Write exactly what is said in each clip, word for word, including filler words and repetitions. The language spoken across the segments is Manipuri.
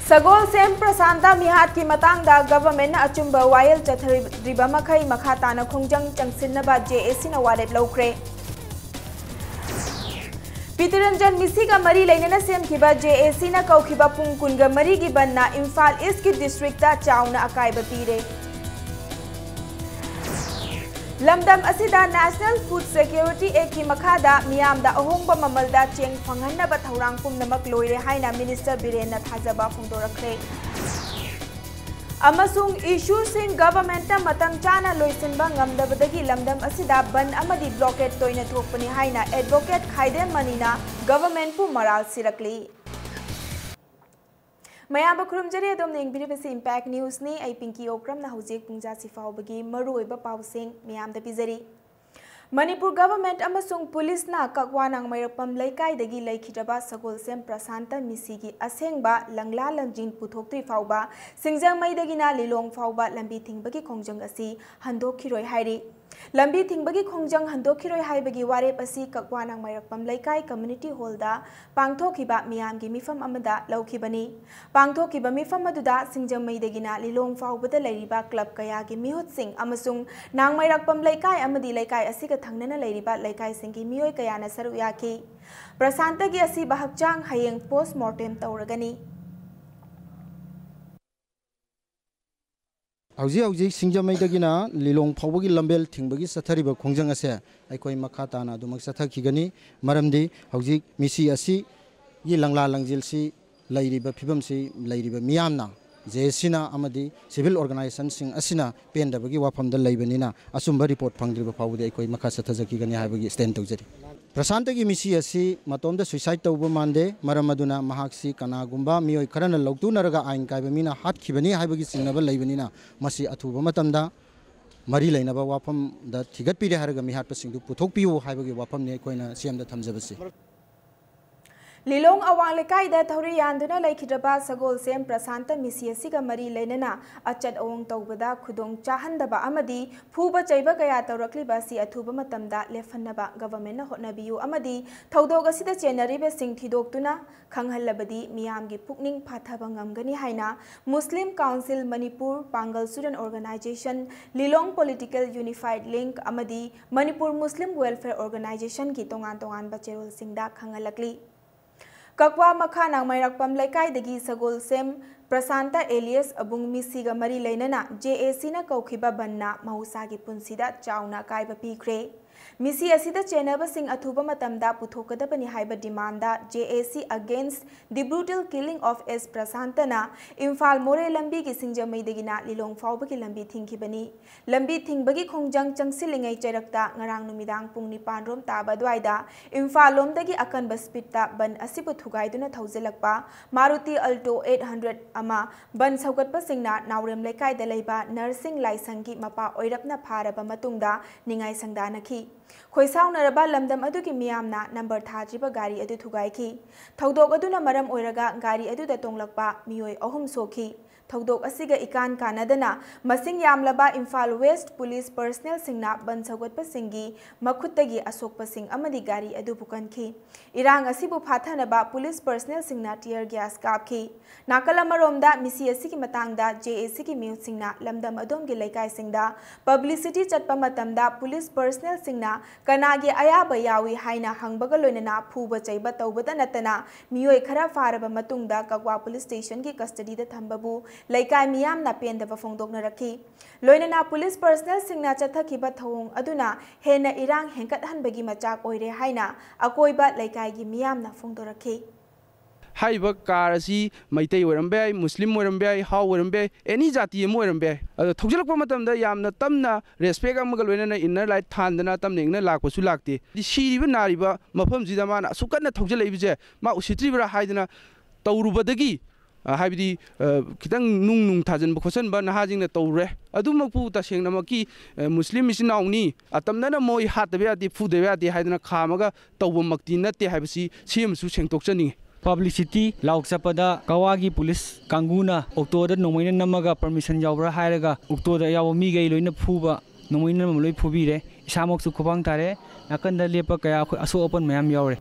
ꯁꯒꯣꯜꯁꯦꯝ ꯄ꯭ꯔꯁꯥꯟꯇ ꯃꯤꯍꯥꯠꯀꯤ ꯃꯇꯥꯡꯗ ꯒꯚꯔꯟꯃꯦꯟꯠꯅ ꯑꯆꯨꯝꯕ ꯋꯥꯌꯦꯜ ꯆꯠꯊꯔꯤꯕ ꯃꯈꯩ ꯃꯈꯥ ꯇꯥꯅ ꯈꯣꯡꯖꯪ ꯆꯪꯁꯤꯟꯅꯕ ꯖꯦ ꯑꯦ ꯁꯤꯅ ꯋꯥꯔꯦꯞ ꯂꯧꯈ꯭ꯔꯦ꯫ ꯄꯤꯇꯤꯔꯟꯖꯟ ꯃꯤꯁꯤꯒ ꯃꯔꯤ ꯂꯩꯅꯅ ꯁꯦꯝꯈꯤꯕ ꯖꯦ ꯑꯦ ꯁꯤꯅ ꯀꯧꯈꯤꯕ ꯄꯨꯡ ꯀꯨꯟꯒ ꯃꯔꯤꯒꯤ ꯕꯟꯅ ꯏꯝꯐꯥꯜ ꯏꯁ꯭ꯠꯀꯤ ꯗꯤꯁꯇ꯭ꯔꯤꯛꯇ ꯆꯥꯎꯅ ꯑꯀꯥꯏꯕ ꯄꯤꯔꯦ꯫ ꯂꯝꯗꯝ ꯑꯁꯤꯗ National Food Security Actꯀꯤ ꯃꯈꯥꯗ ꯃꯤꯌꯥꯝꯗ ꯑꯍꯣꯡꯕ ꯃꯃꯜꯗ ꯆꯦꯡ ꯐꯪꯍꯟꯅꯕ ꯊꯧꯔꯥꯡ ꯄꯨꯝꯅꯃꯛ ꯂꯣꯏꯔꯦ ꯍꯥꯏꯅ ꯃꯤꯅꯤꯁꯇꯔ ꯕꯤꯔꯦꯟꯅ ꯊꯥꯖꯕ ꯐꯣꯡꯗꯣꯔꯛꯈ꯭ꯔꯦ꯫ ꯑꯃꯁꯨꯡ ꯏꯁꯨꯁꯤꯡ ꯒꯚꯔꯟꯃꯦꯟꯠꯅ ꯃꯇꯝ ꯆꯥꯅ ꯂꯣꯏꯁꯤꯟꯕ ꯉꯝꯗꯕꯗꯒꯤ ꯂꯝꯗꯝ ꯑꯁꯤꯗ ꯕꯟ ꯑꯃꯗꯤ ꯕ꯭ꯂꯣꯀꯦꯗ ꯇꯣꯏꯅ ꯊꯣꯛꯄꯅꯤ ꯍꯥꯏꯅ ꯑꯦꯗꯚꯣꯀꯦꯠ ꯈꯥꯏꯗꯦꯝ ꯃꯅꯤꯅ ꯒꯚꯔꯟꯃꯦꯟꯠꯄꯨ ꯃꯔꯥꯜ ꯁꯤꯔꯛꯂꯤ꯫ ꯃꯌꯥꯝꯕ ꯈꯨꯔꯨꯝꯖꯔꯤ, ꯑꯗꯣꯝꯅ ꯌꯦꯡꯕꯤꯔꯤꯕꯁꯤ Impact Newsꯅꯤ꯫ ꯑꯩ ꯄꯤꯡꯀꯤ ꯑꯣꯀ꯭ꯔꯝꯅ ꯍꯧꯖꯤꯛ ꯄꯨꯡ ꯖꯥꯁꯤ ꯐꯥꯎꯕꯒꯤ ꯃꯔꯨꯑꯣꯏꯕ ꯄꯥꯎꯁꯤꯡ ꯃꯌꯥꯝꯗ ꯄꯤꯖꯔꯤ꯫ ꯃꯅꯤꯄꯨꯔ ꯒꯚꯔꯟꯃꯦꯟꯠ ꯑꯃꯁꯨꯡ ꯄꯨꯂꯤꯁꯅ ꯀꯛꯋꯥ ꯅꯥꯡꯃꯩꯔꯛꯄꯝ ꯂꯩꯀꯥꯏꯗꯒꯤ ꯂꯩꯈꯤꯗ꯭ꯔꯕ ꯁꯒꯣꯜꯁꯦꯝ ꯄ꯭ꯔꯁꯥꯟꯇ ꯃꯤꯁꯤꯒꯤ ꯑꯁꯦꯡꯕ ꯂꯪꯂꯥ ꯂꯪꯖꯤꯟ ꯄꯨꯊꯣꯛꯇ꯭ꯔꯤ ꯐꯥꯎꯕ ꯁꯤꯡꯖꯃꯩꯗꯒꯤꯅ ꯂꯤꯂꯣꯡ ꯐꯥꯎꯕ ꯂꯝꯕꯤ ꯊꯤꯡꯕꯒꯤ ꯈꯣꯡꯖꯪ ꯑꯁꯤ ꯍꯟꯗꯣꯛꯈꯤꯔꯣꯏ ꯍꯥꯏꯔꯤ꯫ ꯂꯝꯕꯤ ꯊꯤꯡꯕꯒꯤ ꯈꯣꯡꯖꯪ ꯍꯟꯗꯣꯛꯈꯤꯔꯣꯏ ꯍꯥꯏꯕꯒꯤ ꯋꯥꯔꯦꯞ ꯑꯁꯤ ꯀꯛꯋꯥ ꯅꯥꯡꯃꯩꯔꯛꯄꯝ ꯂꯩꯀꯥꯏ ꯀꯝꯃ꯭ꯌꯨꯅꯤꯇꯤ ꯍꯣꯜꯗ ꯄꯥꯡꯊꯣꯛꯈꯤꯕ ꯃꯤꯌꯥꯝꯒꯤ ꯃꯤꯐꯝ ꯑꯃꯗ ꯂꯧꯈꯤꯕꯅꯤ꯫ ꯄꯥꯡꯊꯣꯛꯈꯤꯕ ꯃꯤꯐꯝ ꯑꯗꯨꯗ ꯁꯤꯡꯖꯃꯩꯗꯒꯤꯅ ꯂꯤꯂꯣꯡ ꯐꯥꯎꯕꯗ ꯂꯩꯔꯤꯕ ꯀ꯭ꯂꯕ ꯀꯌꯥꯒꯤ ꯃꯤꯍꯨꯠꯁꯤꯡ ꯑꯃꯁꯨꯡ ꯅꯥꯡꯃꯩꯔꯛꯄꯝ ꯂꯩꯀꯥꯏ ꯑꯃꯗꯤ ꯂꯩꯀꯥꯏ ꯑꯁꯤꯒ ꯊꯪꯅꯅ ꯂꯩꯔꯤꯕ ꯂꯩꯀꯥꯏꯁꯤꯡꯒꯤ ꯃꯤꯑꯣꯏ ꯀꯌꯥꯅ ꯁꯔꯨꯛ ꯌꯥꯈꯤ꯫ ꯄ꯭ꯔꯁꯥꯟꯇꯒꯤ ꯑꯁꯤꯕ ꯍꯛꯆꯥꯡ ꯍꯌꯦꯡ ꯄꯣꯁ꯭ꯠ ꯃꯣꯔꯇꯦꯝ ꯇꯧꯔꯒꯅꯤ꯫ ꯍꯧꯖꯤꯛ ꯍꯧꯖꯤꯛ ꯁꯤꯡꯖꯃꯩꯗꯒꯤꯅ ꯂꯤꯂꯣꯡ ꯐꯥꯎꯕꯒꯤ ꯂꯝꯕꯦꯜ ꯊꯤꯡꯕꯒꯤ ꯆꯠꯊꯔꯤꯕ ꯈꯣꯡꯖꯪ ꯑꯁꯦ ꯑꯩꯈꯣꯏ ꯃꯈꯥ ꯇꯥꯅ ꯑꯗꯨꯃꯛ ꯆꯠꯊꯈꯤꯒꯅꯤ꯫ ꯃꯔꯝꯗꯤ ꯍꯧꯖꯤꯛ ꯃꯤꯁꯤ ꯑꯁꯤꯒꯤ ꯂꯪꯂꯥ ꯂꯪꯖꯤꯜꯁꯤ ꯂꯩꯔꯤꯕ ꯐꯤꯕꯝꯁꯤ ꯂꯩꯔꯤꯕ ꯃꯤꯌꯥꯝꯅ, ꯖꯦ ꯑꯦ ꯁꯤꯅ ꯑꯃꯗꯤ ꯁꯤꯚꯤꯜ ꯑꯣꯔꯒꯅꯥꯏꯖꯦꯁꯟꯁꯤꯡ ꯑꯁꯤꯅ ꯄꯦꯟꯗꯕꯒꯤ ꯋꯥꯐꯝꯗ ꯂꯩꯕꯅꯤꯅ, ꯑꯆꯨꯝꯕ ꯔꯤꯄꯣꯔꯠ ꯐꯪꯗ꯭ꯔꯤꯕ ꯐꯥꯎꯕꯗꯤ ꯑꯩꯈꯣꯏ ꯃꯈꯥ ꯆꯠꯊꯖꯈꯤꯒꯅꯤ ꯍꯥꯏꯕꯒꯤ ꯁ꯭ꯇꯦꯟ ꯇꯧꯖꯔꯤ꯫ ꯄ꯭ꯔꯁꯥꯟꯇꯒꯤ ꯃꯤꯁꯤ ꯑꯁꯤ ꯃꯇꯣꯝꯇ ꯁꯨꯏꯁꯥꯏꯗ ꯇꯧꯕ ꯃꯥꯟꯗꯦ꯫ ꯃꯔꯝ ꯑꯗꯨꯅ ꯃꯍꯥꯛꯁꯤ ꯀꯅꯥꯒꯨꯝꯕ ꯃꯤꯑꯣꯏ ꯈꯔꯅ ꯂꯧꯇꯨꯅꯔꯒ ꯑꯥꯏꯟ ꯀꯥꯏꯕ ꯃꯤꯅ ꯍꯥꯠꯈꯤꯕꯅꯤ ꯍꯥꯏꯕꯒꯤ ꯆꯤꯡꯅꯕ ꯂꯩꯕꯅꯤꯅ, ꯃꯁꯤ ꯑꯊꯨꯕ ꯃꯇꯝꯗ ꯃꯔꯤ ꯂꯩꯅꯕ ꯋꯥꯐꯝꯗ ꯊꯤꯒꯠꯄꯤꯔꯦ ꯍꯥꯏꯔꯒ ꯃꯤꯍꯥꯠꯄꯁꯤꯡꯗꯨ ꯄꯨꯊꯣꯛꯄꯤꯌꯨ ꯍꯥꯏꯕꯒꯤ ꯋꯥꯐꯝꯅꯤ ꯑꯩꯈꯣꯏꯅ ꯁꯤ ꯑꯦꯝꯗ ꯊꯝꯖꯕꯁꯤ꯫ ꯂꯤꯂꯣꯡ ꯑꯋꯥꯡ ꯂꯩꯀꯥꯏꯗ ꯊꯧꯔꯤ ꯌꯥꯟꯗꯨꯅ ꯂꯩꯈꯤꯗ꯭ꯔꯕ ꯁꯒꯣꯜꯁꯦꯝ ꯄ꯭ꯔꯁꯥꯟꯇ ꯃꯤꯁꯤ ꯑꯁꯤꯒ ꯃꯔꯤ ꯂꯩꯅꯅ ꯑꯆꯠ ꯑꯑꯣꯡ ꯇꯧꯕꯗ ꯈꯨꯗꯣꯡ ꯆꯥꯍꯟꯗꯕ ꯑꯃꯗꯤ ꯐꯨꯕ ꯆꯩꯕ ꯀꯌꯥ ꯇꯧꯔꯛꯂꯤꯕ ꯑꯁꯤ ꯑꯊꯨꯕ ꯃꯇꯝꯗ ꯂꯦꯞꯍꯟꯅꯕ ꯒꯚꯔꯟꯃꯦꯟꯠꯅ ꯍꯣꯠꯅꯕꯤꯌꯨ ꯑꯃꯗꯤ ꯊꯧꯗꯣꯛ ꯑꯁꯤꯗ ꯆꯦꯟꯅꯔꯤꯕꯁꯤꯡ ꯊꯤꯗꯣꯛꯇꯨꯅ ꯈꯪꯍꯜꯂꯕꯗꯤ ꯃꯤꯌꯥꯝꯒꯤ ꯄꯨꯛꯅꯤꯡ ꯐꯥꯊꯕ ꯉꯝꯒꯅꯤ ꯍꯥꯏꯅ ꯃꯨꯁꯂꯤꯝ ꯀꯥꯎꯟꯁꯤꯜ ꯃꯅꯤꯄꯨꯔ, ꯄꯥꯡꯒꯜ ꯁ꯭ꯇꯨꯗꯦꯟꯠ ꯑꯣꯔꯒꯅꯥꯏꯖꯦꯁꯟ, ꯂꯤꯂꯣꯡ ꯄꯣꯂꯤꯇꯤꯀꯦꯜ ꯌꯨꯅꯤꯐꯥꯏꯗ ꯂꯤꯡꯛ ꯑꯃꯗꯤ ꯃꯅꯤꯄꯨꯔ ꯃꯨꯁꯂꯤꯝ ꯋꯦꯜꯐꯤꯌꯔ ꯑꯣꯔꯒꯅꯥꯏꯖꯦꯁꯟꯒꯤ ꯇꯣꯉꯥꯟ ꯇꯣꯉꯥꯟꯕ ꯆꯦꯔꯣꯜꯁꯤꯡꯗ ꯈꯪꯍꯜꯂꯛꯂꯤ꯫ ꯀꯛꯋꯥ ꯃꯈꯥ ꯅꯥꯡꯃꯩꯔꯥꯛꯄꯝ ꯂꯩꯀꯥꯏꯗꯒꯤ ꯁꯒꯣꯜꯁꯦꯝ ꯄ꯭ꯔꯁꯥꯟꯇ ꯑꯦꯂꯤꯌꯁ ꯑꯕꯨꯡ ꯃꯤꯁꯤꯒ ꯃꯔꯤ ꯂꯩꯅꯅ ꯖꯦ ꯑꯦ ꯁꯤꯅ ꯀꯧꯈꯤꯕ ꯕꯟꯅ ꯃꯍꯧꯁꯥꯒꯤ ꯄꯨꯟꯁꯤꯗ ꯆꯥꯎꯅ ꯑꯀꯥꯏꯕ ꯄꯤꯈ꯭ꯔꯦ꯫ ꯃꯤꯁꯤ ꯑꯁꯤꯗ ꯆꯦꯟꯅꯕꯁꯤꯡ ꯑꯊꯨꯕ ꯃꯇꯝꯗ ꯄꯨꯊꯣꯛꯀꯗꯕꯅꯤ ꯍꯥꯏꯕ demand J A C Against the Brutal Killing of S ꯄ꯭ꯔꯁꯥꯟꯇꯅ ꯏꯝꯐꯥꯜ ꯃꯣꯔꯦ ꯂꯝꯕꯤꯒꯤ ꯁꯤꯡꯖꯃꯩꯗꯒꯤꯅ ꯂꯤꯂꯣꯡ ꯐꯥꯎꯕꯒꯤ ꯂꯝꯕꯤ ꯊꯤꯡꯈꯤꯕꯅꯤ꯫ ꯂꯝꯕꯤ ꯊꯤꯡꯕꯒꯤ ꯈꯣꯡꯖꯪ ꯆꯪꯁꯤꯜꯂꯤꯉꯩ ꯆꯩꯔꯛꯇ ꯉꯔꯥꯡ ꯅꯨꯃꯤꯗꯥꯡ ꯄꯨꯡ ꯅꯤꯄꯥꯟ ꯔꯣꯝ ꯇꯥꯕ ꯑꯗꯨꯋꯥꯏꯗ ꯏꯝꯐꯥꯜ ꯂꯣꯝꯗꯒꯤ ꯑꯀꯟꯕ ꯁ꯭ꯄꯤꯗꯇ ꯕꯟ ꯑꯁꯤꯕꯨ ꯊꯨꯒꯥꯏꯗꯨꯅ ꯊꯧꯖꯤꯜꯂꯛꯄ ꯃꯥꯔꯨꯇꯤ ꯑꯜꯇꯣ eight hundred ꯑꯃ ꯕꯟ ꯁꯧꯒꯠꯄꯁꯤꯡꯅ ꯅꯥꯎꯔꯦꯝ ꯂꯩꯀꯥꯏꯗ ꯂꯩꯕ ꯅꯔꯁꯤꯡ ꯂꯥꯏꯁꯪꯒꯤ ꯃꯄꯥ ꯑꯣꯏꯔꯞꯅ ꯐꯥꯔꯕ ꯃꯇꯨꯡꯗ ꯅꯤꯡꯉꯥꯏ ꯁꯪꯗꯥꯅꯈꯤ꯫ ꯈꯣꯏꯁꯥꯎꯅꯔꯕ ꯂꯝꯗꯝ ꯑꯗꯨꯒꯤ ꯃꯤꯌꯥꯝꯅ ꯅꯝꯕꯔ ꯊꯥꯗ꯭ꯔꯤꯕ ꯒꯥꯔꯤ ꯑꯗꯨ ꯊꯨꯒꯥꯏꯈꯤ꯫ ꯊꯧꯗꯣꯛ ꯑꯗꯨꯅ ꯃꯔꯝ ꯑꯣꯏꯔꯒ ꯒꯥꯔꯤ ꯑꯗꯨꯗ ꯇꯣꯡꯂꯛꯄ ꯃꯤꯑꯣꯏ ꯑꯍꯨꯝ ꯁꯣꯛꯈꯤ꯫ ꯊꯧꯗꯣꯛ ꯑꯁꯤꯒ ꯏꯀꯥꯟ ꯀꯥꯟꯅꯗꯅ ꯃꯁꯤꯡ ꯌꯥꯝꯂꯕ ꯏꯝꯐꯥꯜ ꯋꯦꯁ꯭ꯠ ꯄꯨꯂꯤꯁ ꯄꯔꯁꯅꯦꯜꯁꯤꯡꯅ ꯕꯟ ꯁꯧꯒꯠꯄꯁꯤꯡꯒꯤ ꯃꯈꯨꯠꯇꯒꯤ ꯑꯁꯣꯛꯄꯁꯤꯡ ꯑꯃꯗꯤ ꯒꯥꯔꯤ ꯑꯗꯨꯕꯨ ꯀꯟꯈꯤ꯫ ꯏꯔꯥꯡ ꯑꯁꯤꯕꯨ ꯐꯥꯊꯅꯕ ꯄꯨꯂꯤꯁ ꯄꯔꯁꯅꯦꯜꯁꯤꯡꯅ tear gas ꯀꯥꯞꯈꯤ꯫ ꯅꯥꯀꯜ ꯑꯃꯔꯣꯝꯗ ꯃꯤꯁꯤ ꯑꯁꯤꯒꯤ ꯃꯇꯥꯡꯗ J A Cꯒꯤ ꯃꯤꯍꯨꯠꯁꯤꯡꯅ ꯂꯝꯗꯝ ꯑꯗꯣꯝꯒꯤ ꯂꯩꯀꯥꯏꯁꯤꯡꯗ publicity ꯆꯠꯄ ꯃꯇꯝꯗ ꯄꯨꯂꯤꯁ ꯄꯔꯁꯅꯦꯜꯁꯤꯡꯅ ꯀꯅꯥꯒꯤ ꯑꯌꯥꯕ ꯌꯥꯎꯏ ꯍꯥꯏꯅ ꯍꯪꯕꯒ ꯂꯣꯏꯅꯅ ꯐꯨꯕ ꯆꯩꯕ ꯇꯧꯕꯇ ꯅꯠꯇꯅ ꯃꯤꯑꯣꯏ ꯈꯔ ꯐꯥꯔꯕ ꯃꯇꯨꯡꯗ ꯀꯛꯋꯥ ꯄꯨꯂꯤꯁ ꯁ꯭ꯇꯦꯁꯟꯒꯤ ꯀꯁꯇꯗꯤꯗ ꯊꯝꯕꯕꯨ ꯂꯩꯀꯥꯏ ꯃꯤꯌꯥꯝꯅ ꯄꯦꯟꯗꯕ ꯐꯣꯡꯗꯣꯛꯅꯔꯛꯈꯤ꯫ ꯂꯣꯏꯅꯅ ꯄꯨꯂꯤꯁ ꯄꯔꯁꯅꯦꯜꯁꯤꯡꯅ ꯆꯠꯊꯈꯤꯕ ꯊꯧꯑꯣꯡ ꯑꯗꯨꯅ ꯍꯦꯟꯅ ꯏꯔꯥꯡ ꯍꯦꯟꯒꯠꯍꯟꯕꯒꯤ ꯃꯆꯥꯛ ꯑꯣꯏꯔꯦ ꯍꯥꯏꯅ ꯑꯀꯣꯏꯕ ꯂꯩꯀꯥꯏꯒꯤ ꯃꯤꯌꯥꯝꯅ ꯐꯣꯡꯗꯣꯔꯛꯈꯤ꯫ ꯍꯥꯏꯔꯤꯕ ꯀꯥꯔ ꯑꯁꯤ ꯃꯩꯇꯩ ꯑꯣꯏꯔꯝꯕ ꯌꯥꯏ, ꯃꯨꯁꯂꯤꯝ ꯑꯣꯏꯔꯝꯕ ꯌꯥꯏ, ꯍꯥꯎ ꯑꯣꯏꯔꯝꯕ ꯌꯥꯏ, ꯑꯦꯅꯤ ꯖꯥꯇꯤ ꯑꯃ ꯑꯣꯏꯔꯝꯕ ꯌꯥꯏ꯫ ꯑꯗꯣ ꯊꯧꯖꯤꯜꯂꯛꯄ ꯃꯇꯝꯗ ꯌꯥꯝꯅ ꯇꯞꯅ ꯔꯦꯁꯄꯦꯛ ꯑꯃꯒ ꯂꯣꯏꯅꯅ ꯏꯟꯅꯔ ꯂꯥꯏꯟ ꯊꯥꯟꯗꯅ ꯇꯞꯅ ꯏꯪꯅ ꯂꯥꯛꯄꯁꯨ ꯂꯥꯛꯇꯦ꯫ ꯁꯤꯔꯤꯕ ꯅꯥꯔꯤꯕ ꯃꯐꯝꯁꯤꯗ ꯃꯥꯅ ꯑꯁꯨꯛ ꯀꯟꯅ ꯊꯧꯖꯤꯜꯂꯛꯏꯕꯁꯦ ꯃꯥ ꯎꯁꯤꯠꯇ꯭ꯔꯤꯕ꯭ꯔꯥ ꯍꯥꯏꯗꯅ ꯇꯧꯔꯨꯕꯗꯒꯤ ꯑ, ꯍꯥꯏꯕꯗꯤ, ꯑ, ꯈꯤꯇꯪ ꯅꯨꯡ ꯅꯨꯡ ꯊꯥꯖꯤꯟꯕ ꯈꯣꯠꯆꯤꯟꯕ ꯅꯍꯥꯁꯤꯡꯅ ꯇꯧꯔꯦ꯫ ꯑꯗꯨꯃꯛꯄꯨ ꯇꯁꯦꯡꯅꯃꯛꯀꯤ, ꯑ, ꯃꯨꯁꯂꯤꯝ ꯏꯆꯤꯟ ꯏꯅꯥꯎꯅꯤ, ꯑꯇꯝꯅꯅ ꯃꯣꯏ ꯍꯥꯠꯇꯕ ꯌꯥꯗꯦ, ꯐꯨꯗꯕ ꯌꯥꯗꯦ ꯍꯥꯏꯗꯅ ꯈꯥꯝꯃꯒ ꯇꯧꯕꯃꯛꯇꯤ ꯅꯠꯇꯦ ꯍꯥꯏꯕꯁꯤ ꯁꯤ ꯑꯃꯁꯨ ꯁꯦꯡꯗꯣꯛꯆꯅꯤꯡꯉꯤ꯫ Publicity ꯂꯥꯎ ꯆꯠꯄꯗ ꯀꯋꯥꯒꯤ ꯄꯨꯂꯤꯁ ꯀꯥꯡꯕꯨꯅ ꯑꯣꯛꯇꯣꯗ ꯅꯣꯡꯃꯩꯅ ꯅꯝꯃꯒ permission ꯌꯥꯎꯕ꯭ꯔꯥ ꯍꯥꯏꯔꯒ ꯑꯣꯛꯇꯣꯗ ꯌꯥꯎꯕ ꯃꯤꯈꯩ ꯂꯣꯏꯅ ꯐꯨꯕ, ꯅꯣꯡꯃꯩꯅ ꯅꯝꯃ ꯂꯣꯏ ꯐꯨꯕꯤꯔꯦ꯫ ꯏꯁꯥꯃꯛꯁꯨ ꯈꯨꯕꯥꯡ ꯊꯥꯔꯦ꯫ ꯅꯥꯀꯟꯗ ꯂꯦꯞꯄ ꯀꯌꯥ ꯑꯩꯈꯣꯏ ꯑꯁꯣꯛ ꯑꯄꯟ ꯃꯌꯥꯝ ꯌꯥꯎꯔꯦ꯫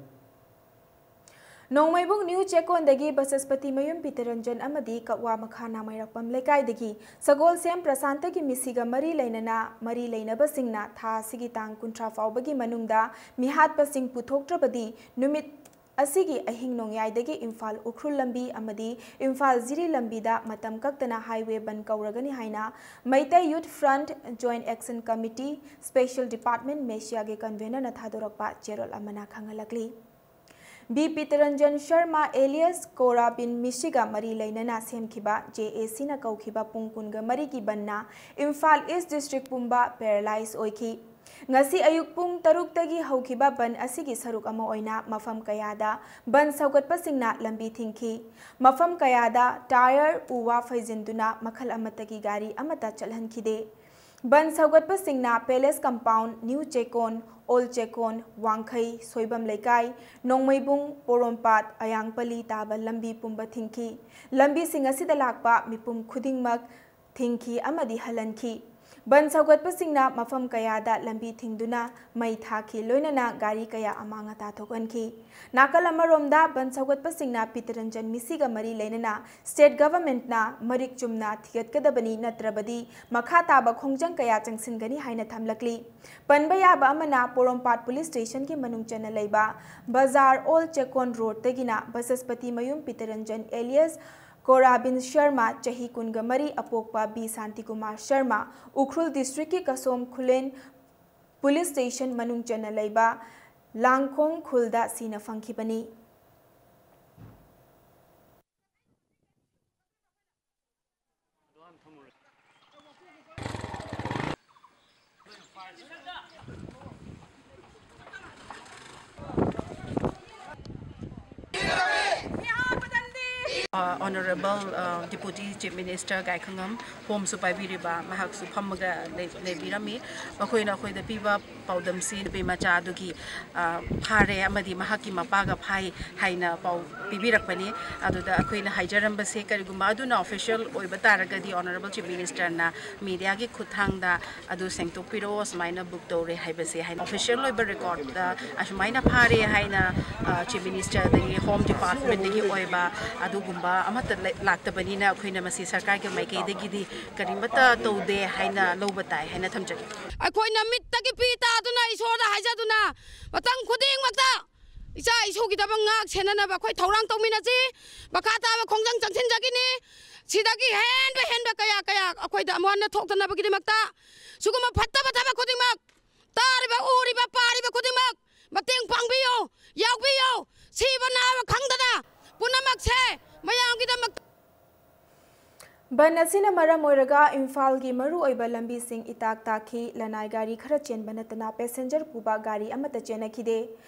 ꯅꯣꯡꯃꯩꯕꯨꯡ ꯅ꯭ꯌꯨ ꯆꯦꯛꯀꯣꯟꯗꯒꯤ ꯕꯆꯁꯄꯇꯤ ꯃꯌꯨꯝ ꯄꯤꯇꯔꯟꯖꯟ ꯑꯃꯗꯤ ꯀꯛꯋꯥ ꯃꯈꯥ ꯅꯥꯃꯩꯔꯛꯄꯝ ꯂꯩꯀꯥꯏꯗꯒꯤ ꯁꯒꯣꯜꯁꯦꯝ ꯄ꯭ꯔꯁꯥꯟꯇꯒꯤ ꯃꯤꯁꯤꯒ ꯃꯔꯤ ꯂꯩꯅꯅ ꯃꯔꯤ ꯂꯩꯅꯕꯁꯤꯡꯅ ꯊꯥ ꯑꯁꯤꯒꯤ ꯇꯥꯡ ꯀꯨꯟꯊ꯭ꯔꯥ ꯐꯥꯎꯕꯒꯤ ꯃꯅꯨꯡꯗ ꯃꯤꯍꯥꯠꯄꯁꯤꯡ ꯄꯨꯊꯣꯛꯇ꯭ꯔꯕꯗꯤ ꯅꯨꯃꯤꯠ ꯑꯁꯤꯒꯤ ꯑꯍꯤꯡ ꯅꯣꯡꯌꯥꯏꯗꯒꯤ ꯏꯝꯐꯥꯜ ꯎꯈ꯭ꯔꯨꯜ ꯂꯝꯕꯤ ꯑꯃꯗꯤ ꯏꯝꯐꯥꯜ ꯖꯤꯔꯤ ꯂꯝꯕꯤꯗ ꯃꯇꯝ ꯀꯛꯇꯅ highway ꯕꯟ ꯀꯧꯔꯒꯅꯤ ꯍꯥꯏꯅ Meitei Youth Front Joint Action Committee Special Department ꯃꯦꯁꯤꯌꯥꯒꯤ convenerꯅ ꯊꯥꯗꯣꯔꯛꯄ ꯆꯦꯔꯣꯜ ꯑꯃꯅ ꯈꯪꯍꯜꯂꯛꯂꯤ꯫ ꯕꯤ ꯄꯤꯇꯔꯟꯖꯟ ꯁꯔꯃ alias ꯀꯣꯔꯥꯕꯤꯟ ꯃꯤꯁꯤꯒ ꯃꯔꯤ ꯂꯩꯅꯅ ꯁꯦꯝꯈꯤꯕ JACꯅ ꯀꯧꯈꯤꯕ ꯄꯨꯡ ꯀꯨꯟꯒ ꯃꯔꯤꯒꯤ ꯕꯟꯅ ꯏꯝꯐꯥꯜ East District ꯄꯨꯝꯕ paralyze ꯑꯣꯏꯈꯤ꯫ ꯉꯁꯤ ꯑꯌꯨꯛ ꯄꯨꯡ ꯇꯔꯨꯛꯇꯒꯤ ꯍꯧꯈꯤꯕ ꯕꯟ ꯑꯁꯤꯒꯤ ꯁꯔꯨꯛ ꯑꯃ ꯑꯣꯏꯅ ꯃꯐꯝ ꯀꯌꯥꯗ ꯕꯟ ꯁꯧꯒꯠꯄꯁꯤꯡꯅ ꯂꯝꯕꯤ ꯊꯤꯡꯈꯤ꯫ ꯃꯐꯝ ꯀꯌꯥꯗ tyre, ꯎ ꯋꯥ ꯐꯩꯖꯤꯟꯗꯨꯅ ꯃꯈꯜ ꯑꯃꯠꯇꯒꯤ ꯒꯥꯔꯤ ꯑꯃꯠꯇ ꯆꯠꯍꯟꯈꯤꯗꯦ꯫ ꯕꯟ ꯁꯧꯒꯠꯄꯁꯤꯡꯅ Palace Compound, ꯅ꯭ꯌꯨ ꯆꯦꯛꯀꯣꯟ, ꯑꯣꯜ ꯆꯦꯛꯀꯣꯟ, ꯋꯥꯡꯈꯩ, ꯁꯣꯏꯕꯝ ꯂꯩꯀꯥꯏ, ꯅꯣꯡꯃꯩꯕꯨꯡ, ꯄꯣꯔꯣꯝꯄꯥꯠ, ꯑꯌꯥꯡꯄꯜꯂꯤ ꯇꯥꯕ ꯂꯝꯕꯤ ꯄꯨꯝꯕ ꯊꯤꯡꯈꯤ꯫ ꯂꯝꯕꯤꯁꯤꯡ ꯑꯁꯤꯗ ꯂꯥꯛꯄ ꯃꯤꯄꯨꯝ ꯈꯨꯗꯤꯡꯃꯛ ꯊꯤꯡꯈꯤ ꯑꯃꯗꯤ ꯍꯜꯍꯟꯈꯤ꯫ ꯕꯟ ꯁꯧꯒꯠꯄꯁꯤꯡꯅ ꯃꯐꯝ ꯀꯌꯥꯗ ꯂꯝꯕꯤ ꯊꯤꯡꯗꯨꯅ ꯃꯩ ꯊꯥꯈꯤ, ꯂꯣꯏꯅꯅ ꯒꯥꯔꯤ ꯀꯌꯥ ꯑꯃꯥꯡ ꯑꯇꯥ ꯊꯣꯛꯍꯟꯈꯤ꯫ ꯅꯥꯀꯜ ꯑꯃꯔꯣꯝꯗ, ꯕꯟ ꯁꯧꯒꯠꯄꯁꯤꯡꯅ ꯄꯤꯇꯔꯟꯖꯟ ꯃꯤꯁꯤꯒ ꯃꯔꯤ ꯂꯩꯅꯅ state governmentꯅ ꯃꯔꯤꯛ ꯆꯨꯝꯅ ꯊꯤꯒꯠꯀꯗꯕꯅꯤ, ꯅꯠꯇ꯭ꯔꯕꯗꯤ ꯃꯈꯥ ꯇꯥꯕ ꯈꯣꯡꯖꯪ ꯀꯌꯥ ꯆꯪꯁꯤꯟꯒꯅꯤ ꯍꯥꯏꯅ ꯊꯝꯂꯛꯂꯤ꯫ ꯄꯟꯕ ꯌꯥꯕ ꯑꯃꯅ, ꯄꯣꯔꯣꯝꯄꯥꯠ police stationꯒꯤ ꯃꯅꯨꯡ ꯆꯟꯅ ꯂꯩꯕ ꯕꯖꯥꯔ ꯑꯣꯜ ꯆꯦꯛꯀꯣꯟ roadꯇꯒꯤꯅ ꯕꯆꯁꯄꯇꯤ ꯃꯌꯨꯝ ꯄꯤꯇꯔꯟꯖꯟ alias ꯀꯣꯔꯥꯕꯤꯟ ꯁꯔꯃ, ꯆꯍꯤ ꯀꯨꯟꯒ ꯃꯔꯤ, ꯑꯄꯣꯛꯄ ꯕꯤ ꯁꯥꯟꯇꯤꯀꯨꯃꯥꯔ ꯁꯔꯃ, ꯎꯈ꯭ꯔꯨꯜ districtꯀꯤ ꯀꯁꯣꯝ ꯈꯨꯂꯦꯟ police station ꯃꯅꯨꯡ ꯆꯟꯅ ꯂꯩꯕ ꯂꯥꯡꯈꯣꯡ ꯈꯨꯜꯗ ꯁꯤꯅ ꯐꯪꯈꯤꯕꯅꯤ꯫ ꯑ, Honourable, ꯑ, Deputy Chief Minister ꯒꯥꯏꯈꯪꯉꯝ ꯍꯣꯝꯁꯨ ꯄꯥꯏꯕꯤꯔꯤꯕ, ꯃꯍꯥꯛꯁꯨ ꯐꯝꯃꯒ ꯂꯩ-, ꯂꯩꯕꯤꯔꯝꯃꯤ꯫ ꯃꯈꯣꯏꯅ ꯑꯩꯈꯣꯏꯗ ꯄꯤꯕ ꯄꯥꯎꯗꯝꯁꯤ ꯅꯨꯄꯤ ꯃꯆꯥ ꯑꯗꯨꯒꯤ, ꯑ, ꯐꯥꯔꯦ ꯑꯃꯗꯤ ꯃꯍꯥꯛꯀꯤ ꯃꯄꯥꯒ ꯐꯥꯏ ꯍꯥꯏꯅ ꯄꯥꯎ ꯄꯤꯕꯤꯔꯛꯄꯅꯤ꯫ ꯑꯗꯨꯗ ꯑꯩꯈꯣꯏꯅ ꯍꯥꯏꯖꯔꯝꯕꯁꯦ, ꯀꯔꯤꯒꯨꯝꯕ ꯑꯗꯨꯅ official ꯑꯣꯏꯕ ꯇꯥꯔꯒꯗꯤ Honourable Chief Minister ꯅ media ꯒꯤ ꯈꯨꯠꯊꯥꯡꯗ ꯑꯗꯨ ꯁꯦꯡꯗꯣꯛꯄꯤꯔꯛꯑꯣ, ꯁꯨꯃꯥꯏꯅ book ꯇꯧꯔꯦ ꯍꯥꯏꯕꯁꯦ ꯍꯥꯏꯅ official ꯑꯣꯏꯕ record ꯇ ꯑꯁꯨꯃꯥꯏꯅ ꯐꯥꯔꯦ ꯍꯥꯏꯅ, ꯑ, Chief Minister ꯗꯒꯤ, Home Department ꯇꯒꯤ ꯑꯣꯏꯕ ꯑꯗꯨꯒꯨꯝꯕ ꯑꯃꯠꯇ ꯂꯩ-, ꯂꯥꯛꯇꯕꯅꯤꯅ ꯑꯩꯈꯣꯏꯅ ꯃꯁꯤ ꯁꯔꯀꯥꯔꯒꯤ ꯃꯥꯏꯀꯩꯗꯒꯤꯗꯤ ꯀꯔꯤꯃꯠꯇ ꯇꯧꯗꯦ ꯍꯥꯏꯅ ꯂꯧꯕ ꯇꯥꯏ ꯍꯥꯏꯅ ꯊꯝꯖꯒꯦ꯫ ꯑꯩꯈꯣꯏꯅ ꯃꯤꯠꯇꯒꯤ ꯄꯤ ꯇꯥꯗꯨꯅ ꯏꯁꯣꯔꯗ ꯍꯥꯏꯖꯗꯨꯅ ꯃꯇꯝ ꯈꯨꯗꯤꯡꯃꯛꯇ ꯏꯆꯥ ꯏꯁꯨꯒꯤꯗꯃꯛ ꯉꯥꯛ ꯁꯦꯟꯅꯅꯕ ꯑꯩꯈꯣꯏ ꯊꯧꯔꯥꯡ ꯇꯧꯃꯤꯟꯅꯁꯤ꯫ ꯃꯈꯥ ꯇꯥꯕ ꯈꯣꯡꯖꯪ ꯆꯪꯁꯤꯟꯖꯒꯅꯤ꯫ ꯁꯤꯗꯒꯤ ꯍꯦꯟꯕ ꯍꯦꯟꯕ ꯀꯌꯥ ꯀꯌꯥ ꯑꯩꯈꯣꯏꯗ ꯑꯃꯨꯛ ꯍꯟꯅ ꯊꯣꯛꯇꯅꯕꯒꯤꯗꯃꯛꯇ ꯁꯤꯒꯨꯝꯕ ꯐꯠꯇꯕ ꯊꯕꯛ ꯈꯨꯗꯤꯡꯃꯛ ꯇꯥꯔꯤꯕ, ꯎꯔꯤꯕ, ꯄꯥꯔꯤꯕ ꯈꯨꯗꯤꯡꯃꯛ ꯃꯇꯦꯡ ꯄꯥꯡꯕꯤꯌꯨ, ꯌꯥꯎꯕꯤꯌꯨ꯫ ꯁꯤꯕ ꯅꯥꯕ ꯈꯪꯗꯅ ꯄꯨꯝꯅꯃꯛꯁꯦ ꯃꯌꯥꯝꯒꯤꯗꯃꯛ꯫ ꯕꯟ ꯑꯁꯤꯅ ꯃꯔꯝ ꯑꯣꯏꯔꯒ ꯏꯝꯐꯥꯜꯒꯤ ꯃꯔꯨꯑꯣꯏꯕ ꯂꯝꯕꯤꯁꯤꯡ ꯏꯇꯥꯛ ꯇꯥꯛꯈꯤ꯫ ꯂꯅꯥꯏ ꯒꯥꯔꯤ ꯈꯔ ꯆꯦꯟꯕ ꯅꯠꯇꯅ passenger ꯄꯨꯕ ꯒꯥꯔꯤ ꯑꯃꯠꯇ ꯆꯦꯟꯅꯈꯤꯗꯦ꯫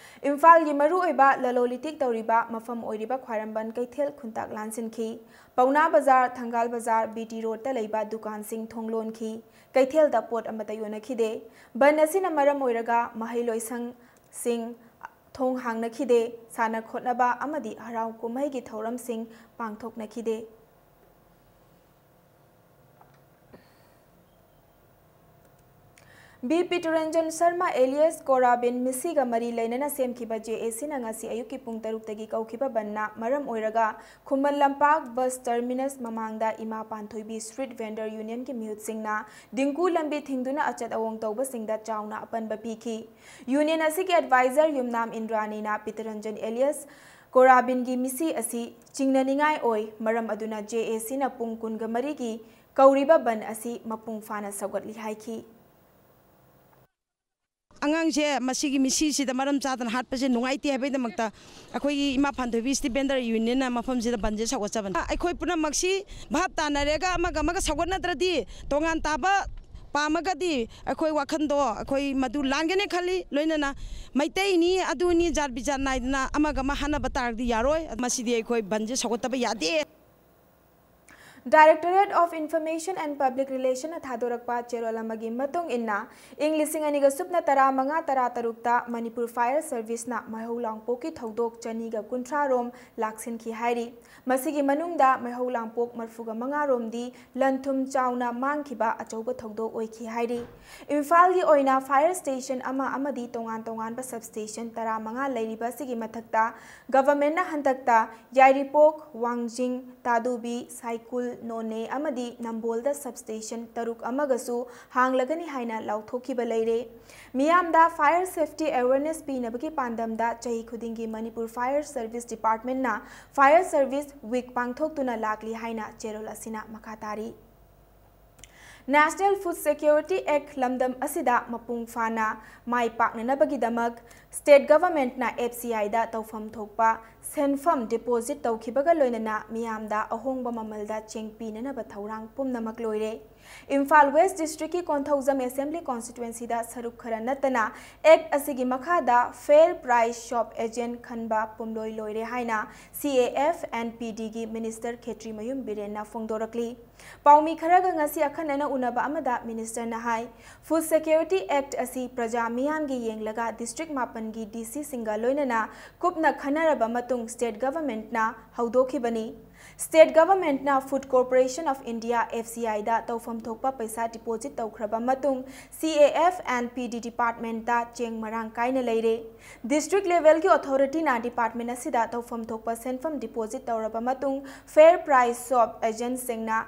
ꯏꯝꯐꯥꯜꯒꯤ ꯃꯔꯨꯑꯣꯏꯕ ꯂꯂꯣꯟ ꯏꯇꯤꯛ ꯇꯧꯔꯤꯕ ꯃꯐꯝ ꯑꯣꯏꯔꯤꯕ ꯈ꯭ꯋꯥꯏꯔꯝꯕꯟ ꯀꯩꯊꯦꯜ ꯈꯨꯟꯇꯥꯛ ꯂꯥꯟꯁꯤꯟꯈꯤ꯫ ꯄꯥꯎꯅꯥ ꯕꯖꯥꯔ, ꯊꯪꯒꯥꯜ ꯕꯖꯥꯔ, B T Road ꯇ ꯂꯩꯕ ꯗꯨꯀꯥꯟꯁꯤꯡ ꯊꯣꯡ ꯂꯣꯟꯈꯤ꯫ ꯀꯩꯊꯦꯜꯗ ꯄꯣꯠ ꯑꯃꯠꯇ ꯌꯣꯟꯅꯈꯤꯗꯦ꯫ ꯕꯟ ꯑꯁꯤꯅ ꯃꯔꯝ ꯑꯣꯏꯔꯒ ꯃꯍꯩꯂꯣꯏꯁꯪꯁꯤꯡ ꯊꯣꯡ ꯍꯥꯡꯅꯈꯤꯗꯦ꯫ ꯁꯥꯟꯅ ꯈꯣꯠꯅꯕ ꯑꯃꯗꯤ ꯍꯔꯥꯎ ꯀꯨꯝꯍꯩꯒꯤ ꯊꯧꯔꯝꯁꯤꯡ ꯄꯥꯡꯊꯣꯛꯅꯈꯤꯗꯦ꯫ ꯕꯤ ꯄꯤꯇꯨꯔꯟꯖꯟ ꯁꯔꯃ alias ꯀꯣꯔꯥꯕꯤꯟ ꯃꯤꯁꯤꯒ ꯃꯔꯤ ꯂꯩꯅꯅ ꯁꯦꯝꯈꯤꯕ J A C ꯅ ꯉꯁꯤ ꯑꯌꯨꯛꯀꯤ ꯄꯨꯡ ꯇꯔꯨꯛꯇꯒꯤ ꯀꯧꯈꯤꯕ ꯕꯟꯅ ꯃꯔꯝ ꯑꯣꯏꯔꯒ ꯈꯨꯃꯟ ꯂꯝꯄꯥꯛ bus terminus ꯃꯃꯥꯡꯗ ꯏꯃꯥ ꯄꯥꯟꯊꯣꯏꯕꯤ Street Vendor Union ꯒꯤ ꯃꯤꯍꯨꯠꯁꯤꯡꯅ ꯗꯤꯡꯀꯨ ꯂꯝꯕꯤ ꯊꯤꯡꯗꯨꯅ ꯑꯆꯠ ꯑꯋꯣꯡ ꯇꯧꯕꯁꯤꯡꯗ ꯆꯥꯎꯅ ꯑꯄꯟꯕ ꯄꯤꯈꯤ꯫ Union ꯑꯁꯤꯒꯤ advisor ꯌꯨꯝꯅꯥꯝ ꯏꯟꯗ꯭ꯔꯥꯅꯤꯅ ꯄꯤꯇꯔꯟꯖꯟ alias ꯀꯣꯔꯥꯕꯤꯟꯒꯤ ꯃꯤꯁꯤ ꯑꯁꯤ ꯆꯤꯡꯅꯅꯤꯡꯉꯥꯏ ꯑꯣꯏ, ꯃꯔꯝ ꯑꯗꯨꯅ J A C ꯅ ꯄꯨꯡ ꯀꯨꯟꯒ ꯃꯔꯤꯒꯤ ꯀꯧꯔꯤꯕ ꯕꯟ ꯑꯁꯤ ꯃꯄꯨꯡ ꯐꯥꯅ ꯁꯧꯒꯠꯂꯤ ꯍꯥꯏꯈꯤ꯫ ꯑꯉꯥꯡꯁꯦ ꯃꯁꯤꯒꯤ ꯃꯤꯁꯤꯁꯤꯗ ꯃꯔꯝ ꯆꯥꯗꯅ ꯍꯥꯠꯄꯁꯦ ꯅꯨꯡꯉꯥꯏꯇꯦ ꯍꯥꯏꯕꯒꯤꯗꯃꯛꯇ ꯑꯩꯈꯣꯏꯒꯤ ꯏꯃꯥ ꯐꯥꯟꯗꯣꯏꯕꯤ Street Vendor Union ꯅ ꯃꯐꯝꯁꯤꯗ ꯕꯟꯁꯦ ꯁꯧꯒꯠꯆꯕꯅꯤ꯫ ꯑꯩꯈꯣꯏ ꯄꯨꯝꯅꯃꯛꯁꯤ ꯚꯥꯞ ꯇꯥꯅꯔꯒ ꯑꯃꯒ ꯑꯃꯒ ꯁꯧꯒꯠꯅꯗ꯭ꯔꯗꯤ ꯇꯣꯉꯥꯟ ꯇꯥꯕ ꯄꯥꯝꯃꯒꯗꯤ ꯑꯩꯈꯣꯏ ꯋꯥꯈꯜꯗꯣ ꯑꯩꯈꯣꯏ ꯃꯗꯨ ꯂꯥꯟꯒꯅꯤ ꯈꯜꯂꯤ꯫ ꯂꯣꯏꯅꯅ ꯃꯩꯇꯩꯅꯤ, ꯑꯗꯨꯅꯤ, ꯖꯥꯠ ꯕꯤꯖꯥꯠ ꯅꯥꯏꯗꯅ ꯑꯃꯒ ꯑꯃ ꯍꯥꯠꯅꯕ ꯇꯥꯔꯒꯗꯤ ꯌꯥꯔꯣꯏ꯫ ꯃꯁꯤꯗꯤ ꯑꯩꯈꯣꯏ ꯕꯟꯁꯦ ꯁꯧꯒꯠꯇꯕ ꯌꯥꯗꯦ꯫ Directorate of Information and Public Relation ꯅ ꯊꯥꯗꯣꯔꯛꯄ ꯆꯦꯔꯣꯜ ꯑꯃꯒꯤ ꯃꯇꯨꯡ ꯏꯟꯅ, ꯏꯪ ꯂꯤꯁꯤꯡ ꯑꯅꯤꯒ ꯁꯨꯞꯅ ꯇꯔꯥ ꯃꯉꯥ ꯇꯔꯥ ꯇꯔꯨꯛꯇ ꯃꯅꯤꯄꯨꯔ Fire Service ꯅ ꯃꯩꯍꯧ ꯂꯥꯡꯄꯣꯛꯀꯤ ꯊꯧꯗꯣꯛ ꯆꯅꯤꯒ ꯀꯨꯟꯊ꯭ꯔꯥ ꯔꯣꯝ ꯂꯥꯛꯁꯤꯟꯈꯤ ꯍꯥꯏꯔꯤ꯫ ꯃꯁꯤꯒꯤ ꯃꯅꯨꯡꯗ ꯃꯩꯍꯧ ꯂꯥꯡꯄꯣꯛ ꯃꯔꯐꯨꯒ ꯃꯉꯥ ꯔꯣꯝꯗꯤ ꯂꯟ ꯊꯨꯝ ꯆꯥꯎꯅ ꯃꯥꯡꯈꯤꯕ ꯑꯆꯧꯕ ꯊꯧꯗꯣꯛ ꯑꯣꯏꯈꯤ ꯍꯥꯏꯔꯤ꯫ ꯏꯝꯐꯥꯜꯒꯤ ꯑꯣꯏꯅ fire station ꯑꯃ ꯑꯃꯗꯤ ꯇꯣꯉꯥꯟ ꯇꯣꯉꯥꯟꯕ substation ꯇꯔꯥ ꯃꯉꯥ ꯂꯩꯔꯤꯕ ꯑꯁꯤꯒꯤ ꯃꯊꯛꯇ, government ꯅ ꯍꯟꯗꯛꯇ ꯌꯥꯏꯔꯤꯄꯣꯛ, ꯋꯥꯡꯖꯤꯡ, ꯇꯥꯗꯨꯕꯤ, ꯁꯥꯏꯀꯨꯜ, ꯅꯣꯅꯦ ꯑꯃꯗꯤ ꯅꯝꯕꯣꯜꯗ substation ꯇꯔꯨꯛ ꯑꯃꯒꯁꯨ ꯍꯥꯡꯂꯒꯅꯤ ꯍꯥꯏꯅ ꯂꯥꯎꯊꯣꯛꯈꯤꯕ ꯂꯩꯔꯦ꯫ ꯃꯤꯌꯥꯝꯗ fire safety awareness ꯄꯤꯅꯕꯒꯤ ꯄꯥꯟꯗꯝꯗ ꯆꯍꯤ ꯈꯨꯗꯤꯡꯒꯤ ꯃꯅꯤꯄꯨꯔ Fire Service Department ꯅ Fire Service Week ꯄꯥꯡꯊꯣꯛꯇꯨꯅ ꯂꯥꯛꯂꯤ ꯍꯥꯏꯅ ꯆꯦꯔꯣꯜ ꯑꯁꯤꯅ ꯃꯈꯥ ꯇꯥꯔꯤ꯫ National Food Security Act ꯂꯝꯗꯝ ꯑꯁꯤꯗ ꯃꯄꯨꯡ ꯐꯥꯅ ꯃꯥꯏ ꯄꯥꯛꯅꯅꯕꯒꯤꯗꯃꯛ state government ꯅ F C I ꯗ ꯇꯧꯐꯝ ꯊꯣꯛꯄ ꯁꯦꯟꯐꯝ deposit ꯇꯧꯈꯤꯕꯒ ꯂꯣꯏꯅꯅ ꯃꯤꯌꯥꯝꯗ ꯑꯍꯣꯡꯕ ꯃꯃꯜꯗ ꯆꯦꯡ ꯄꯤꯅꯅꯕ ꯊꯧꯔꯥꯡ ꯄꯨꯝꯅꯃꯛ ꯂꯣꯏꯔꯦ꯫ ꯏꯝꯐꯥꯜ West District ꯀꯤ ꯀꯣꯟꯊꯧꯖꯝ Assembly Constituency ꯗ ꯁꯔꯨꯛ ꯈꯔ ꯅꯠꯇꯅ Act ꯑꯁꯤꯒꯤ ꯃꯈꯥꯗ Fair Price Shop Agent ꯈꯟꯕ ꯄꯨꯝꯂꯣꯏ ꯂꯣꯏꯔꯦ ꯍꯥꯏꯅ C A F and P D ꯒꯤ Minister ꯈꯦꯇ꯭ꯔꯤꯃꯌꯨꯝ ꯕꯤꯔꯦꯟꯅ ꯐꯣꯡꯗꯣꯔꯛꯂꯤ꯫ ꯄꯥꯎꯃꯤ ꯈꯔꯒ ꯉꯁꯤ ꯑꯈꯟꯅꯅ ꯎꯅꯕ ꯑꯃꯗ Minister ꯅ ꯍꯥꯏ, Food Security Act ꯑꯁꯤ ꯄ꯭ꯔꯖꯥ ꯃꯤꯌꯥꯝꯒꯤ ꯌꯦꯡꯂꯒ district ꯃꯥꯄꯟꯒꯤ D C ꯁꯤꯡꯒ ꯂꯣꯏꯅꯅ ꯀꯨꯞꯅ ꯈꯟꯅꯔꯕ ꯃꯇꯨꯡ state government ꯅ ꯍꯧꯗꯣꯛꯈꯤꯕꯅꯤ꯫ State government ꯅ Food Corporation of India, F C I ꯗ ꯇꯧꯐꯝ ꯊꯣꯛꯄ ꯄꯩꯁꯥ deposit ꯇꯧꯈ꯭ꯔꯕ ꯃꯇꯨꯡ, C A F and P D department ꯇ ꯆꯦꯡ ꯃꯔꯥꯡ ꯀꯥꯏꯅ ꯂꯩꯔꯦ꯫ District level ꯒꯤ authority ꯅ department ꯑꯁꯤꯗ ꯇꯧꯐꯝ ꯊꯣꯛꯄ ꯁꯦꯟꯐꯝ deposit ꯇꯧꯔꯕ ꯃꯇꯨꯡ, Fair Price Shop Agent ꯁꯤꯡꯅ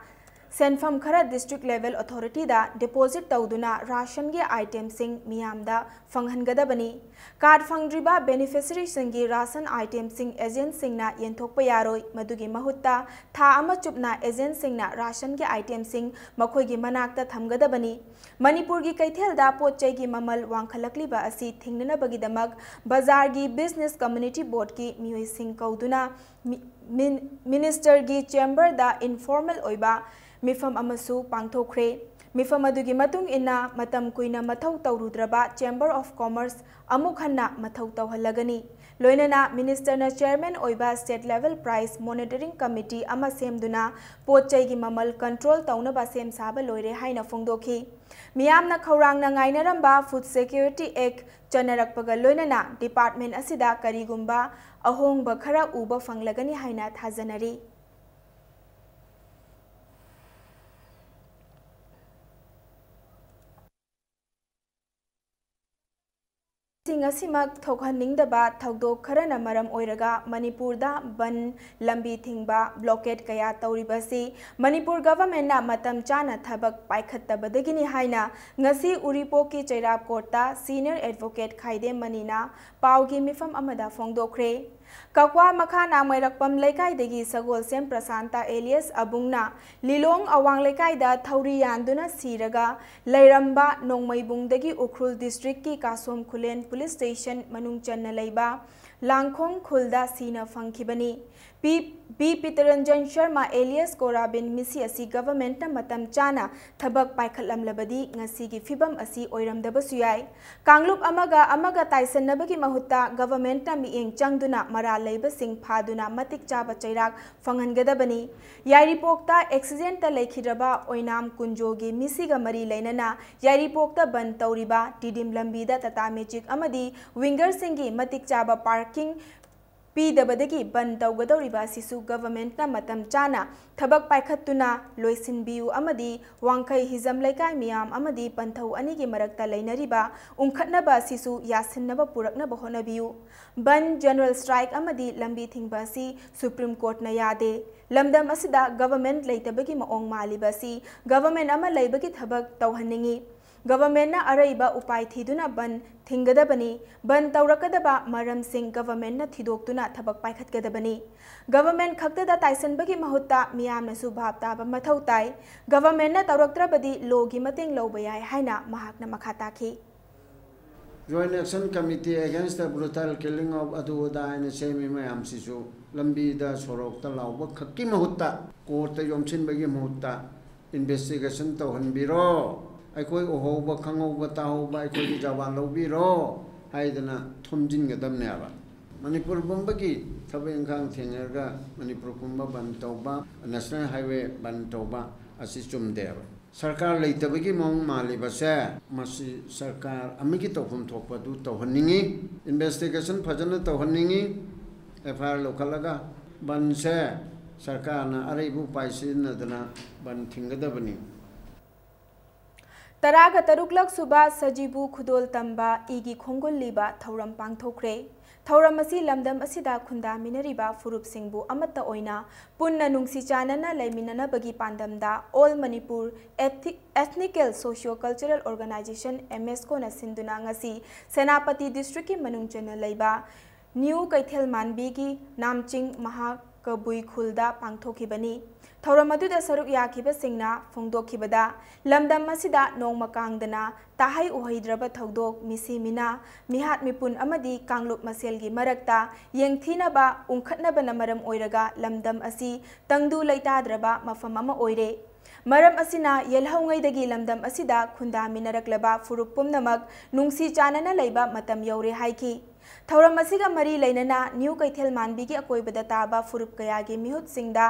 ꯁꯦꯟꯐꯝ ꯈꯔ district level authority ꯗ deposit ꯇꯧꯗꯨꯅ ration ꯒꯤ item ꯁꯤꯡ ꯃꯤꯌꯥꯝꯗ ꯐꯪꯍꯟꯒꯗꯕꯅꯤ꯫ Card ꯐꯪꯗ꯭ꯔꯤꯕ beneficiary ꯁꯤꯡꯒꯤ ration item ꯁꯤꯡ agent ꯁꯤꯡꯅ ꯌꯦꯟꯊꯣꯛꯄ ꯌꯥꯔꯣꯏ꯫ ꯃꯗꯨꯒꯤ ꯃꯍꯨꯠꯇ ꯊꯥ ꯑꯃ ꯆꯨꯞꯅ agent ꯁꯤꯡꯅ ration ꯒꯤ item ꯁꯤꯡ ꯃꯈꯣꯏꯒꯤ ꯃꯅꯥꯛꯇ ꯊꯝꯒꯗꯕꯅꯤ꯫ ꯃꯅꯤꯄꯨꯔꯒꯤ ꯀꯩꯊꯦꯜꯗ ꯄꯣꯠ ꯆꯩꯒꯤ ꯃꯃꯜ ꯋꯥꯡꯈꯠꯂꯛꯂꯤꯕ ꯑꯁꯤ ꯊꯤꯡꯅꯅꯕꯒꯤꯗꯃꯛ ꯕꯖꯥꯔꯒꯤ Business Community Board ꯀꯤ ꯃꯤꯑꯣꯏꯁꯤꯡ ꯀꯧꯗꯨꯅ ꯃꯤ-, ꯃꯤꯟ-, Minister ꯒꯤ chamber ꯗ informal ꯑꯣꯏꯕ ꯃꯤꯐꯝ ꯑꯃꯁꯨ ꯄꯥꯡꯊꯣꯛꯈ꯭ꯔꯦ꯫ ꯃꯤꯐꯝ ꯑꯗꯨꯒꯤ ꯃꯇꯨꯡ ꯏꯟꯅ, ꯃꯇꯝ ꯀꯨꯏꯅ ꯃꯊꯧ ꯇꯧꯔꯨꯗ꯭ꯔꯕ Chamber of Commerce ꯑꯃꯨꯛ ꯍꯟꯅ ꯃꯊꯧ ꯇꯧꯍꯜꯂꯒꯅꯤ꯫ ꯂꯣꯏꯅꯅ Minister ꯅ Chairman ꯑꯣꯏꯕ State Level Price Monitoring Committee ꯑꯃ ꯁꯦꯝꯗꯨꯅ ꯄꯣꯠ ꯆꯩꯒꯤ ꯃꯃꯜ control ꯇꯧꯅꯕ ꯁꯦꯝ ꯁꯥꯕ ꯂꯣꯏꯔꯦ ꯍꯥꯏꯅ ꯐꯣꯡꯗꯣꯛꯈꯤ꯫ ꯃꯤꯌꯥꯝꯅ ꯈꯧꯔꯥꯡꯅ ꯉꯥꯏꯅꯔꯝꯕ Food Security Act ꯆꯟꯅꯔꯛꯄꯒ ꯂꯣꯏꯅꯅ department ꯑꯁꯤꯗ ꯀꯔꯤꯒꯨꯝꯕ ꯑꯍꯣꯡꯕ ꯈꯔ ꯎꯕ ꯐꯪꯂꯒꯅꯤ ꯍꯥꯏꯅ ꯊꯥꯖꯅꯔꯤ꯫ ꯁꯤꯡ ꯑꯁꯤꯃꯛ ꯊꯣꯛꯍꯟꯅꯤꯡꯗꯕ ꯊꯧꯗꯣꯛ ꯈꯔꯅ ꯃꯔꯝ ꯑꯣꯏꯔꯒ ꯃꯅꯤꯄꯨꯔꯗ ꯕꯟ, ꯂꯝꯕꯤ ꯊꯤꯡꯕ, blockade ꯀꯌꯥ ꯇꯧꯔꯤꯕ ꯑꯁꯤ ꯃꯅꯤꯄꯨꯔ government ꯅ ꯃꯇꯝ ꯆꯥꯅ ꯊꯕꯛ ꯄꯥꯏꯈꯠꯇꯕꯗꯒꯤꯅꯤ ꯍꯥꯏꯅ ꯉꯁꯤ ꯎꯔꯤꯄꯣꯛꯀꯤ ꯆꯩꯔꯥꯞ court ꯇ senior advocate ꯈꯥꯏꯗꯦꯝ ꯃꯅꯤꯅ ꯄꯥꯎꯒꯤ ꯃꯤꯐꯝ ꯑꯃꯗ ꯐꯣꯡꯗꯣꯛꯈ꯭ꯔꯦ꯫ ꯀꯛꯋꯥ ꯃꯈꯥ ꯅꯥꯃꯩꯔꯛꯄꯝ ꯂꯩꯀꯥꯏꯗꯒꯤ ꯁꯒꯣꯜꯁꯦꯝ ꯄ꯭ꯔꯁꯥꯟꯇ alias ꯑꯕꯨꯡꯅ ꯂꯤꯂꯣꯡ ꯑꯋꯥꯡ ꯂꯩꯀꯥꯏꯗ ꯊꯧꯔꯤ ꯌꯥꯟꯗꯨꯅ ꯁꯤꯔꯒ ꯂꯩꯔꯝꯕ ꯅꯣꯡꯃꯩꯕꯨꯡꯗꯒꯤ ꯎꯈ꯭ꯔꯨꯜ district ꯀꯤ ꯀꯥꯁꯣꯝ ꯈꯨꯂꯦꯟ police station ꯃꯅꯨꯡ ꯆꯟꯅ ꯂꯩꯕ ꯂꯥꯡꯈꯣꯡ ꯈꯨꯜꯗ ꯁꯤꯅ ꯐꯪꯈꯤꯕꯅꯤ꯫ ꯄꯤ, ꯕꯤ ꯄꯤꯇꯔꯟꯖꯟ ꯁꯔꯃ alias ꯀꯣꯔꯥꯕꯤꯟ ꯃꯤꯁꯤ ꯑꯁꯤ government ꯅ ꯃꯇꯝ ꯆꯥꯅ ꯊꯕꯛ ꯄꯥꯏꯈꯠꯂꯝꯂꯕꯗꯤ ꯉꯁꯤꯒꯤ ꯐꯤꯕꯝ ꯑꯁꯤ ꯑꯣꯏꯔꯝꯗꯕꯁꯨ ꯌꯥꯏ꯫ ꯀꯥꯡꯂꯨꯞ ꯑꯃꯒ ꯑꯃꯒ ꯇꯥꯏꯁꯟꯅꯕꯒꯤ ꯃꯍꯨꯠꯇ government ꯅ ꯃꯤꯠꯌꯦꯡ ꯆꯪꯗꯨꯅ ꯃꯔꯥꯜ ꯂꯩꯕꯁꯤꯡ ꯐꯥꯗꯨꯅ ꯃꯇꯤꯛ ꯆꯥꯕ ꯆꯩꯔꯥꯛ ꯐꯪꯍꯟꯒꯗꯕꯅꯤ꯫ ꯌꯥꯏꯔꯤꯄꯣꯛꯇ accident ꯇ ꯂꯩꯈꯤꯗ꯭ꯔꯕ ꯑꯣꯏꯅꯥꯝ ꯀꯨꯟꯖꯣꯒꯤ ꯃꯤꯁꯤꯒ ꯃꯔꯤ ꯂꯩꯅꯅ ꯌꯥꯏꯔꯤꯄꯣꯛꯇ ꯕꯟ ꯇꯧꯔꯤꯕ ꯇꯤꯗꯤꯝ ꯂꯝꯕꯤꯗ Tata Magic ꯑꯃꯗꯤ winger ꯁꯤꯡꯒꯤ ꯃꯇꯤꯛ ꯆꯥꯕ parking ꯄꯤꯗꯕꯗꯒꯤ ꯕꯟ ꯇꯧꯒꯗꯧꯔꯤꯕ ꯑꯁꯤꯁꯨ government ꯅ ꯃꯇꯝ ꯆꯥꯅ ꯊꯕꯛ ꯄꯥꯏꯈꯠꯇꯨꯅ ꯂꯣꯏꯁꯤꯟꯕꯤꯌꯨ ꯑꯃꯗꯤ ꯋꯥꯡꯈꯩ ꯍꯤꯖꯝ ꯂꯩꯀꯥꯏ ꯃꯤꯌꯥꯝ ꯑꯃꯗꯤ ꯄꯟꯊꯧ ꯑꯅꯤꯒꯤ ꯃꯔꯛꯇ ꯂꯩꯅꯔꯤꯕ ꯎꯪꯈꯠꯅꯕ ꯑꯁꯤꯁꯨ ꯌꯥꯁꯤꯟꯅꯕ ꯄꯨꯔꯛꯅꯕ ꯍꯣꯠꯅꯕꯤꯌꯨ꯫ ꯕꯟ, general strike ꯑꯃꯗꯤ ꯂꯝꯕꯤ ꯊꯤꯡꯕ ꯑꯁꯤ Supreme Court ꯅ ꯌꯥꯗꯦ꯫ ꯂꯝꯗꯝ ꯑꯁꯤꯗ government ꯂꯩꯇꯕꯒꯤ ꯃꯑꯣꯡ ꯃꯥꯜꯂꯤꯕ ꯑꯁꯤ government ꯑꯃ ꯂꯩꯕꯒꯤ ꯊꯕꯛ ꯇꯧꯍꯟꯅꯤꯡꯏ꯫ Government ꯅ ꯑꯔꯩꯕ ꯎꯄꯥꯏ ꯊꯤꯗꯨꯅ ꯕꯟ ꯊꯤꯡꯒꯗꯕꯅꯤ꯫ ꯕꯟ ꯇꯧꯔꯛꯀꯗꯕ ꯃꯔꯝꯁꯤꯡ government ꯅ ꯊꯤꯗꯣꯛꯇꯨꯅ ꯊꯕꯛ ꯄꯥꯏꯈꯠꯀꯗꯕꯅꯤ꯫ Government ꯈꯛꯇꯗ ꯇꯥꯏꯁꯟꯕꯒꯤ ꯃꯍꯨꯠꯇ ꯃꯤꯌꯥꯝꯅꯁꯨ ꯚꯥꯞ ꯇꯥꯕ ꯃꯊꯧ ꯇꯥꯏ꯫ Government ꯅ ꯇꯧꯔꯛꯇ꯭ꯔꯕꯗꯤ law ꯒꯤ ꯃꯇꯦꯡ ꯂꯧꯕ ꯌꯥꯏ ꯍꯥꯏꯅ ꯃꯍꯥꯛꯅ ꯃꯈꯥ ꯇꯥꯈꯤ꯫ Joint Action Committee against the brutal killing of ꯑꯗꯨ ꯑꯗꯥ ꯍꯥꯏꯅ ꯁꯦꯝꯃꯤ ꯃꯌꯥꯝꯁꯤꯁꯨ ꯂꯝꯕꯤꯗ ꯁꯣꯔꯣꯛꯇ ꯂꯥꯎꯕ ꯈꯛꯀꯤ ꯃꯍꯨꯠꯇ, court ꯇ ꯌꯣꯝꯁꯤꯟꯕꯒꯤ ꯃꯍꯨꯠꯇ, Investigation ꯇꯧꯍꯟꯕꯤꯔꯣ, ꯑꯩꯈꯣꯏ ꯎꯍꯧꯕ, ꯈꯪꯍꯧꯕ, ꯇꯥꯍꯧꯕ ꯑꯩꯈꯣꯏꯒꯤ ꯖꯋꯥꯟ ꯂꯧꯕꯤꯔꯣ ꯍꯥꯏꯗꯅ ꯊꯣꯝꯖꯤꯟꯒꯗꯕꯅꯦꯕ꯫ ꯃꯅꯤꯄꯨꯔ ꯄꯨꯝꯕꯒꯤ ꯊꯕꯛ ꯏꯪꯈꯥꯡ ꯊꯦꯡꯅꯔꯒ ꯃꯅꯤꯄꯨꯔ ꯄꯨꯝꯕ ꯕꯟ ꯇꯧꯕ, National Highway ꯕꯟ ꯇꯧꯕ ꯑꯁꯤ ꯆꯨꯝꯗꯦꯕ꯫ ꯁꯔꯀꯥꯔ ꯂꯩꯇꯕꯒꯤ ꯃꯑꯣꯡ ꯃꯥꯜꯂꯤꯕꯁꯦ, ꯃꯁꯤ ꯁꯔꯀꯥꯔ ꯑꯃꯒꯤ ꯇꯧꯐꯝ ꯊꯣꯛꯄ ꯑꯗꯨ ꯇꯧꯍꯟꯅꯤꯡꯉꯤ꯫ Investigation ꯐꯖꯅ ꯇꯧꯍꯟꯅꯤꯡꯉꯤ꯫ F I R ꯂꯧꯈꯠꯂꯒ ꯕꯟꯁꯦ ꯁꯔꯀꯥꯔꯅ ꯑꯔꯩꯕ ꯎꯄꯥꯏ ꯁꯤꯖꯤꯟꯅꯗꯅ ꯕꯟ ꯊꯤꯡꯒꯗꯕꯅꯤ꯫ ꯇꯔꯥꯒ ꯇꯔꯨꯛꯂꯛ ꯁꯨꯕ ꯁꯖꯤꯕꯨ ꯈꯨꯗꯣꯜ ꯇꯝꯕ ꯏꯒꯤ ꯈꯣꯡꯒꯨꯜ ꯂꯤꯕ ꯊꯧꯔꯝ ꯄꯥꯡꯊꯣꯛꯈ꯭ꯔꯦ꯫ ꯊꯧꯔꯝ ꯑꯁꯤ ꯂꯝꯗꯝ ꯑꯁꯤꯗ ꯈꯨꯟꯗꯥꯃꯤꯟꯅꯔꯤꯕ ꯐꯨꯔꯨꯞꯁꯤꯡꯕꯨ ꯑꯃꯠꯇ ꯑꯣꯏꯅ ꯄꯨꯟꯅ ꯅꯨꯡꯁꯤ ꯆꯥꯟꯅꯅ ꯂꯩꯃꯤꯟꯅꯅꯕꯒꯤ ꯄꯥꯟꯗꯝꯗ All Manipur Ethnical Socio Cultural Organisation, MSCO ꯅ ꯁꯤꯟꯗꯨꯅ ꯉꯁꯤ ꯁꯦꯅꯥꯄꯇꯤ district ꯀꯤ ꯃꯅꯨꯡ ꯆꯟꯅ ꯂꯩꯕ ꯅ꯭ꯌꯨ ꯀꯩꯊꯦꯜ ꯃꯥꯟꯕꯤꯒꯤ ꯅꯥꯝꯆꯤꯡ ꯃꯍꯥꯀꯕꯨꯏ ꯈꯨꯜꯗ ꯄꯥꯡꯊꯣꯛꯈꯤꯕꯅꯤ꯫ ꯊꯧꯔꯝ ꯑꯗꯨꯗ ꯁꯔꯨꯛ ꯌꯥꯈꯤꯕꯁꯤꯡꯅ ꯐꯣꯡꯗꯣꯛꯈꯤꯕꯗ, ꯂꯝꯗꯝ ꯑꯁꯤꯗ ꯅꯣꯡꯃ ꯀꯥꯡꯗꯅ ꯇꯥꯍꯩ ꯎꯍꯩꯗ꯭ꯔꯕ ꯊꯧꯗꯣꯛ, ꯃꯤꯁꯤ ꯃꯤꯅꯥ, ꯃꯤꯍꯥꯠ ꯃꯤꯄꯨꯟ ꯑꯃꯗꯤ ꯀꯥꯡꯂꯨꯞ ꯃꯁꯦꯜꯒꯤ ꯃꯔꯛꯇ ꯌꯦꯡꯊꯤꯅꯕ, ꯎꯪꯈꯠꯅꯕꯅ ꯃꯔꯝ ꯑꯣꯏꯔꯒ ꯂꯝꯗꯝ ꯑꯁꯤ ꯇꯪꯗꯨ ꯂꯩꯇꯥꯗ꯭ꯔꯕ ꯃꯐꯝ ꯑꯃ ꯑꯣꯏꯔꯦ꯫ ꯃꯔꯝ ꯑꯁꯤꯅ ꯌꯦꯜꯍꯧꯉꯩꯗꯒꯤ ꯂꯝꯗꯝ ꯑꯁꯤꯗ ꯈꯨꯟꯗꯥꯃꯤꯟꯅꯔꯛꯂꯕ ꯐꯨꯔꯨꯞ ꯄꯨꯝꯅꯃꯛ ꯅꯨꯡꯁꯤ ꯆꯥꯟꯅꯅ ꯂꯩꯕ ꯃꯇꯝ ꯌꯧꯔꯦ ꯍꯥꯏꯈꯤ꯫ ꯊꯧꯔꯝ ꯑꯁꯤꯒ ꯃꯔꯤ ꯂꯩꯅꯅ ꯅ꯭ꯌꯨ ꯀꯩꯊꯦꯜ ꯃꯥꯟꯕꯤꯒꯤ ꯑꯀꯣꯏꯕꯗ ꯇꯥꯕ ꯐꯨꯔꯨꯞ ꯀꯌꯥꯒꯤ ꯃꯤꯍꯨꯠꯁꯤꯡꯗ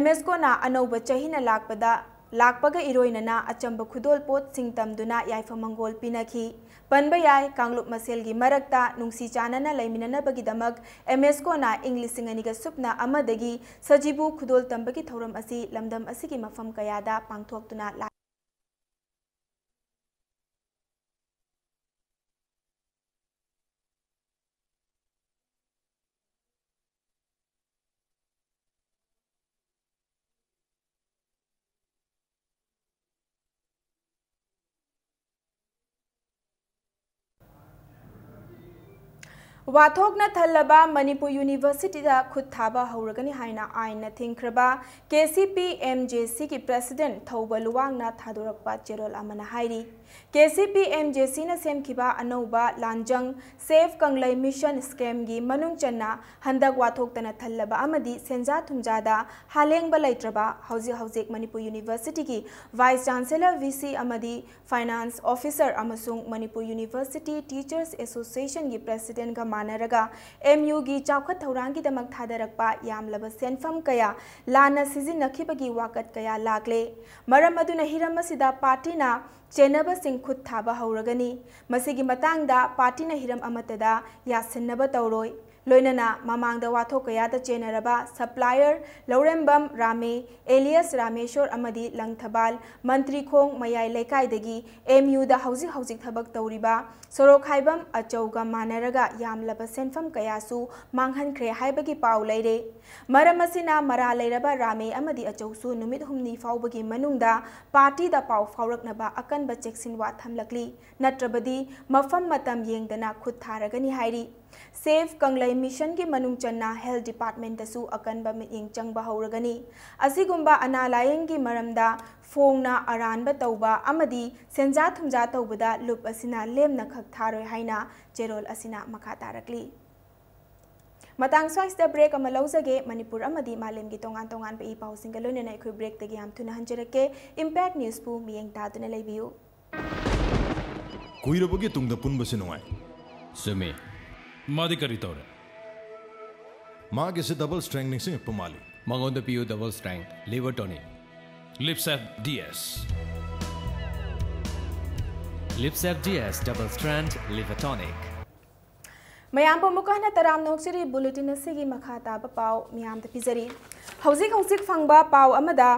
MSCO ꯅ ꯑꯅꯧꯕ ꯆꯍꯤꯅ ꯂꯥꯛꯄꯗ, ꯂꯥꯛꯄꯒ ꯏꯔꯣꯏꯅꯅ ꯑꯆꯝꯕ ꯈꯨꯗꯣꯜ ꯄꯣꯠꯁꯤꯡ ꯇꯝꯗꯨꯅ ꯌꯥꯏꯐ ꯃꯪꯒꯣꯜ ꯄꯤꯅꯈꯤ꯫ ꯄꯟꯕ ꯌꯥꯏ, ꯀꯥꯡꯂꯨꯞ ꯃꯁꯦꯜꯒꯤ ꯃꯔꯛꯇ ꯅꯨꯡꯁꯤ ꯆꯥꯟꯅꯅ ꯂꯩꯃꯤꯟꯅꯅꯕꯒꯤꯗꯃꯛ MSCO ꯅ ꯏꯪ ꯂꯤꯁꯤꯡ ꯑꯅꯤꯒ ꯁꯨꯞꯅ ꯑꯃꯗꯒꯤ ꯁꯖꯤꯕꯨ ꯈꯨꯗꯣꯜ ꯇꯝꯕꯒꯤ ꯊꯧꯔꯝ ꯑꯁꯤ ꯂꯝꯗꯝ ꯑꯁꯤꯒꯤ ꯃꯐꯝ ꯀꯌꯥꯗ ꯄꯥꯡꯊꯣꯛꯇꯨꯅ ꯂꯥꯛꯂꯤ꯫ ꯋꯥꯊꯣꯛꯅ ꯊꯜꯂꯕ ꯃꯅꯤꯄꯨꯔ ꯌꯨꯅꯤꯚꯔꯁꯤꯇꯤꯗ ꯈꯨꯠ ꯊꯥꯕ ꯍꯧꯔꯒꯅꯤ ꯍꯥꯏꯅ ꯑꯥꯏꯟꯅ ꯊꯤꯡꯈ꯭ꯔꯕ K C P M J ꯁꯤꯒꯤ ꯄ꯭ꯔꯦꯁꯤꯗꯦꯟꯠ ꯊꯧꯕ ꯂꯨꯋꯥꯡꯅ ꯊꯥꯗꯣꯔꯛꯄ ꯆꯦꯔꯣꯜ ꯑꯃꯅ ꯍꯥꯏꯔꯤ꯫ ꯀꯦ ꯁꯤ ꯄꯤ ꯑꯦꯝ ꯖꯦ ꯁꯤꯅ ꯁꯦꯝꯈꯤꯕ ꯑꯅꯧꯕ ꯂꯥꯟꯖꯪ ꯁꯦꯐ ꯀꯪꯂꯩ ꯃꯤꯁꯟ ꯁ꯭ꯀꯦꯝꯒꯤ ꯃꯅꯨꯡ ꯆꯟꯅ ꯍꯟꯗꯛ ꯋꯥꯊꯣꯛꯇꯅ ꯊꯜꯂꯕ ꯑꯃꯗꯤ ꯁꯦꯟꯖꯥ ꯊꯨꯝꯖꯥꯗ ꯍꯥꯂꯦꯡꯕ ꯂꯩꯇ꯭ꯔꯕ ꯍꯧꯖꯤꯛ ꯍꯧꯖꯤꯛ ꯃꯅꯤꯄꯨꯔ ꯌꯨꯅꯤꯚꯔꯁꯤꯇꯤꯒꯤ ꯚꯥꯏꯁ ꯆꯥꯟꯁꯦꯂꯔ, ꯚꯤ ꯁꯤ ꯑꯃꯗꯤ ꯐꯥꯏꯅꯥꯟꯁ ꯑꯣꯐꯤꯁꯔ ꯑꯃꯁꯨꯡ ꯃꯅꯤꯄꯨꯔ ꯌꯨꯅꯤꯚꯔꯁꯤꯇꯤ ꯇꯤꯆꯔꯁ ꯑꯦꯁꯣꯁꯤꯌꯦꯁꯟꯒꯤ ꯄ꯭ꯔꯦꯁꯤꯗꯦꯟꯠꯒ ꯃꯥꯟꯅꯔꯒ ꯑꯦꯝ ꯌꯨꯒꯤ ꯆꯥꯎꯈꯠ ꯊꯧꯔꯥꯡꯒꯤꯗꯃꯛ ꯊꯥꯗꯔꯛꯄ ꯌꯥꯝꯂꯕ ꯁꯦꯟꯐꯝ ꯀꯌꯥ ꯂꯥꯟꯅ ꯁꯤꯖꯤꯟꯅꯈꯤꯕꯒꯤ ꯋꯥꯀꯠ ꯀꯌꯥ ꯂꯥꯛꯂꯦ꯫ ꯃꯔꯝ ꯑꯗꯨꯅ ꯍꯤꯔꯝ ꯑꯁꯤꯗ ꯄꯥꯔꯇꯤꯅ ꯆꯦꯟꯅꯕꯁꯤꯡ ꯈꯨꯠ ꯊꯥꯕ ꯍꯧꯔꯒꯅꯤ꯫ ꯃꯁꯤꯒꯤ ꯃꯇꯥꯡꯗ ꯄꯥꯔꯇꯤꯅ ꯍꯤꯔꯝ ꯑꯃꯠꯇꯗ ꯌꯥꯁꯤꯟꯅꯕ ꯇꯧꯔꯣꯏ꯫ ꯂꯣꯏꯅꯅ ꯃꯃꯥꯡꯗ ꯋꯥꯊꯣꯛ ꯀꯌꯥꯗ ꯆꯦꯟꯅꯔꯕ ꯁꯄ꯭ꯂꯥꯏꯌꯔ ꯂꯧꯔꯦꯝꯕꯝ ꯔꯥꯃꯦ ꯑꯦꯂꯤꯌꯥꯁ ꯔꯥꯃꯦꯁꯣꯔ ꯑꯃꯗꯤ ꯂꯪꯊꯕꯥꯜ ꯃꯟꯇ꯭ꯔꯤꯈꯣꯡ ꯃꯌꯥꯏ ꯂꯩꯀꯥꯏꯗꯒꯤ ꯑꯦꯝ ꯌꯨꯗ ꯍꯧꯖꯤꯛ ꯍꯧꯖꯤꯛ ꯊꯕꯛ ꯇꯧꯔꯤꯕ ꯁꯣꯔꯣꯛꯈꯥꯏꯕꯝ ꯑꯆꯧꯒ ꯃꯥꯟꯅꯔꯒ ꯌꯥꯝꯂꯕ ꯁꯦꯟꯐꯝ ꯀꯌꯥꯁꯨ ꯃꯥꯡꯍꯟꯈ꯭ꯔꯦ ꯍꯥꯏꯕꯒꯤ ꯄꯥꯎ ꯂꯩꯔꯦ꯫ ꯃꯔꯝ ꯑꯁꯤꯅ ꯃꯔꯥꯜ ꯂꯩꯔꯕ ꯔꯥꯃꯦ ꯑꯃꯗꯤ ꯑꯆꯧꯁꯨ ꯅꯨꯃꯤꯠ ꯍꯨꯝꯅꯤ ꯐꯥꯎꯕꯒꯤ ꯃꯅꯨꯡꯗ ꯄꯥꯔꯇꯤꯗ ꯄꯥꯎ ꯐꯥꯎꯔꯛꯅꯕ ꯑꯀꯟꯕ ꯆꯦꯛꯁꯤꯟꯋꯥ ꯊꯝꯂꯛꯂꯤ꯫ ꯅꯠꯇ꯭ꯔꯕꯗꯤ ꯃꯐꯝ ꯃꯇꯝ ꯌꯦꯡꯗꯅ ꯈꯨꯠ ꯊꯥꯔꯒꯅꯤ ꯍꯥꯏꯔꯤ꯫ ꯁꯦꯐ ꯀꯪꯂꯩ ꯃꯤꯁꯟꯒꯤ ꯃꯅꯨꯡ ꯆꯟꯅ ꯍꯦꯜꯊ ꯗꯤꯄꯥꯔꯠꯃꯦꯟꯇꯁꯨ ꯑꯀꯟꯕ ꯃꯤꯠꯌꯦꯡ ꯆꯪꯕ ꯍꯧꯔꯒꯅꯤ꯫ ꯑꯁꯤꯒꯨꯝꯕ ꯑꯅꯥ ꯂꯥꯌꯦꯡꯒꯤ ꯃꯔꯝꯗ ꯐꯣꯡꯅ ꯑꯔꯥꯟꯕ ꯇꯧꯕ ꯑꯃꯗꯤ ꯁꯦꯟꯖꯥ ꯊꯨꯝꯖꯥ ꯇꯧꯕꯗ ꯂꯨꯞ ꯑꯁꯤꯅ ꯂꯦꯝꯅ ꯈꯛ ꯊꯥꯔꯣꯏ ꯍꯥꯏꯅ ꯆꯦꯔꯣꯜ ꯑꯁꯤꯅ ꯃꯈꯥ ꯇꯥꯔꯛꯂꯤ꯫ ꯃꯇꯥꯡ ꯁ꯭ꯋꯥꯏꯁꯤꯗ ꯕ꯭ꯔꯦꯛ ꯑꯃ ꯂꯧꯖꯒꯦ꯫ ꯃꯅꯤꯄꯨꯔ ꯑꯃꯗꯤ ꯃꯥꯂꯦꯝꯒꯤ ꯇꯣꯉꯥꯟ ꯇꯣꯉꯥꯟꯕ ꯏ ꯄꯥꯎꯁꯤꯡꯒ ꯂꯣꯏꯅꯅ ꯑꯩꯈꯣꯏ ꯕ꯭ꯔꯦꯛꯇꯒꯤ ꯌꯥꯝ ꯊꯨꯅ ꯍꯟꯖꯔꯛꯀꯦ꯫ ꯏꯝꯄꯦꯛ ꯅ꯭ꯌꯨꯁꯄꯨ ꯃꯤꯠꯌꯦꯡ ꯇꯥꯗꯨꯅ ꯂꯩꯕꯤꯌꯨ꯫ ꯀꯨꯏꯔꯕꯒꯤ ꯇꯨꯡꯗ ꯄꯨꯟꯕꯁꯤ ꯅꯨꯡꯉꯥꯏ꯫ ꯆꯨꯝꯃꯤ꯫ ꯃꯥꯗꯤ ꯀꯔꯤ ꯇꯧꯔꯦ? ꯃꯥꯒꯤꯁꯤ ꯗꯕꯜ ꯁ꯭ꯇ꯭ꯔꯦꯡ ꯅꯤꯡꯁꯤꯡꯉꯛꯄ ꯃꯥꯜꯂꯤ꯫ ꯃꯉꯣꯟꯗ pure double strength liver tonic. Lipsep D S. Lipsep D S double strength liver tonic. ꯃꯌꯥꯝꯕꯨ ꯑꯃꯨꯛꯀ ꯍꯟꯅ ꯇꯔꯥꯝꯅ ꯑꯣꯛꯆꯔꯤ꯫ ꯕꯨꯂꯦꯇꯤꯟ ꯑꯁꯤꯒꯤ ꯃꯈꯥ ꯇꯥꯕ ꯄꯥꯎ ꯃꯤꯌꯥꯝꯗ ꯄꯤꯖꯔꯤ꯫ ꯍꯧꯖꯤꯛ ꯍꯧꯖꯤꯛ ꯐꯪꯕ ꯄꯥꯎ ꯑꯃꯗ,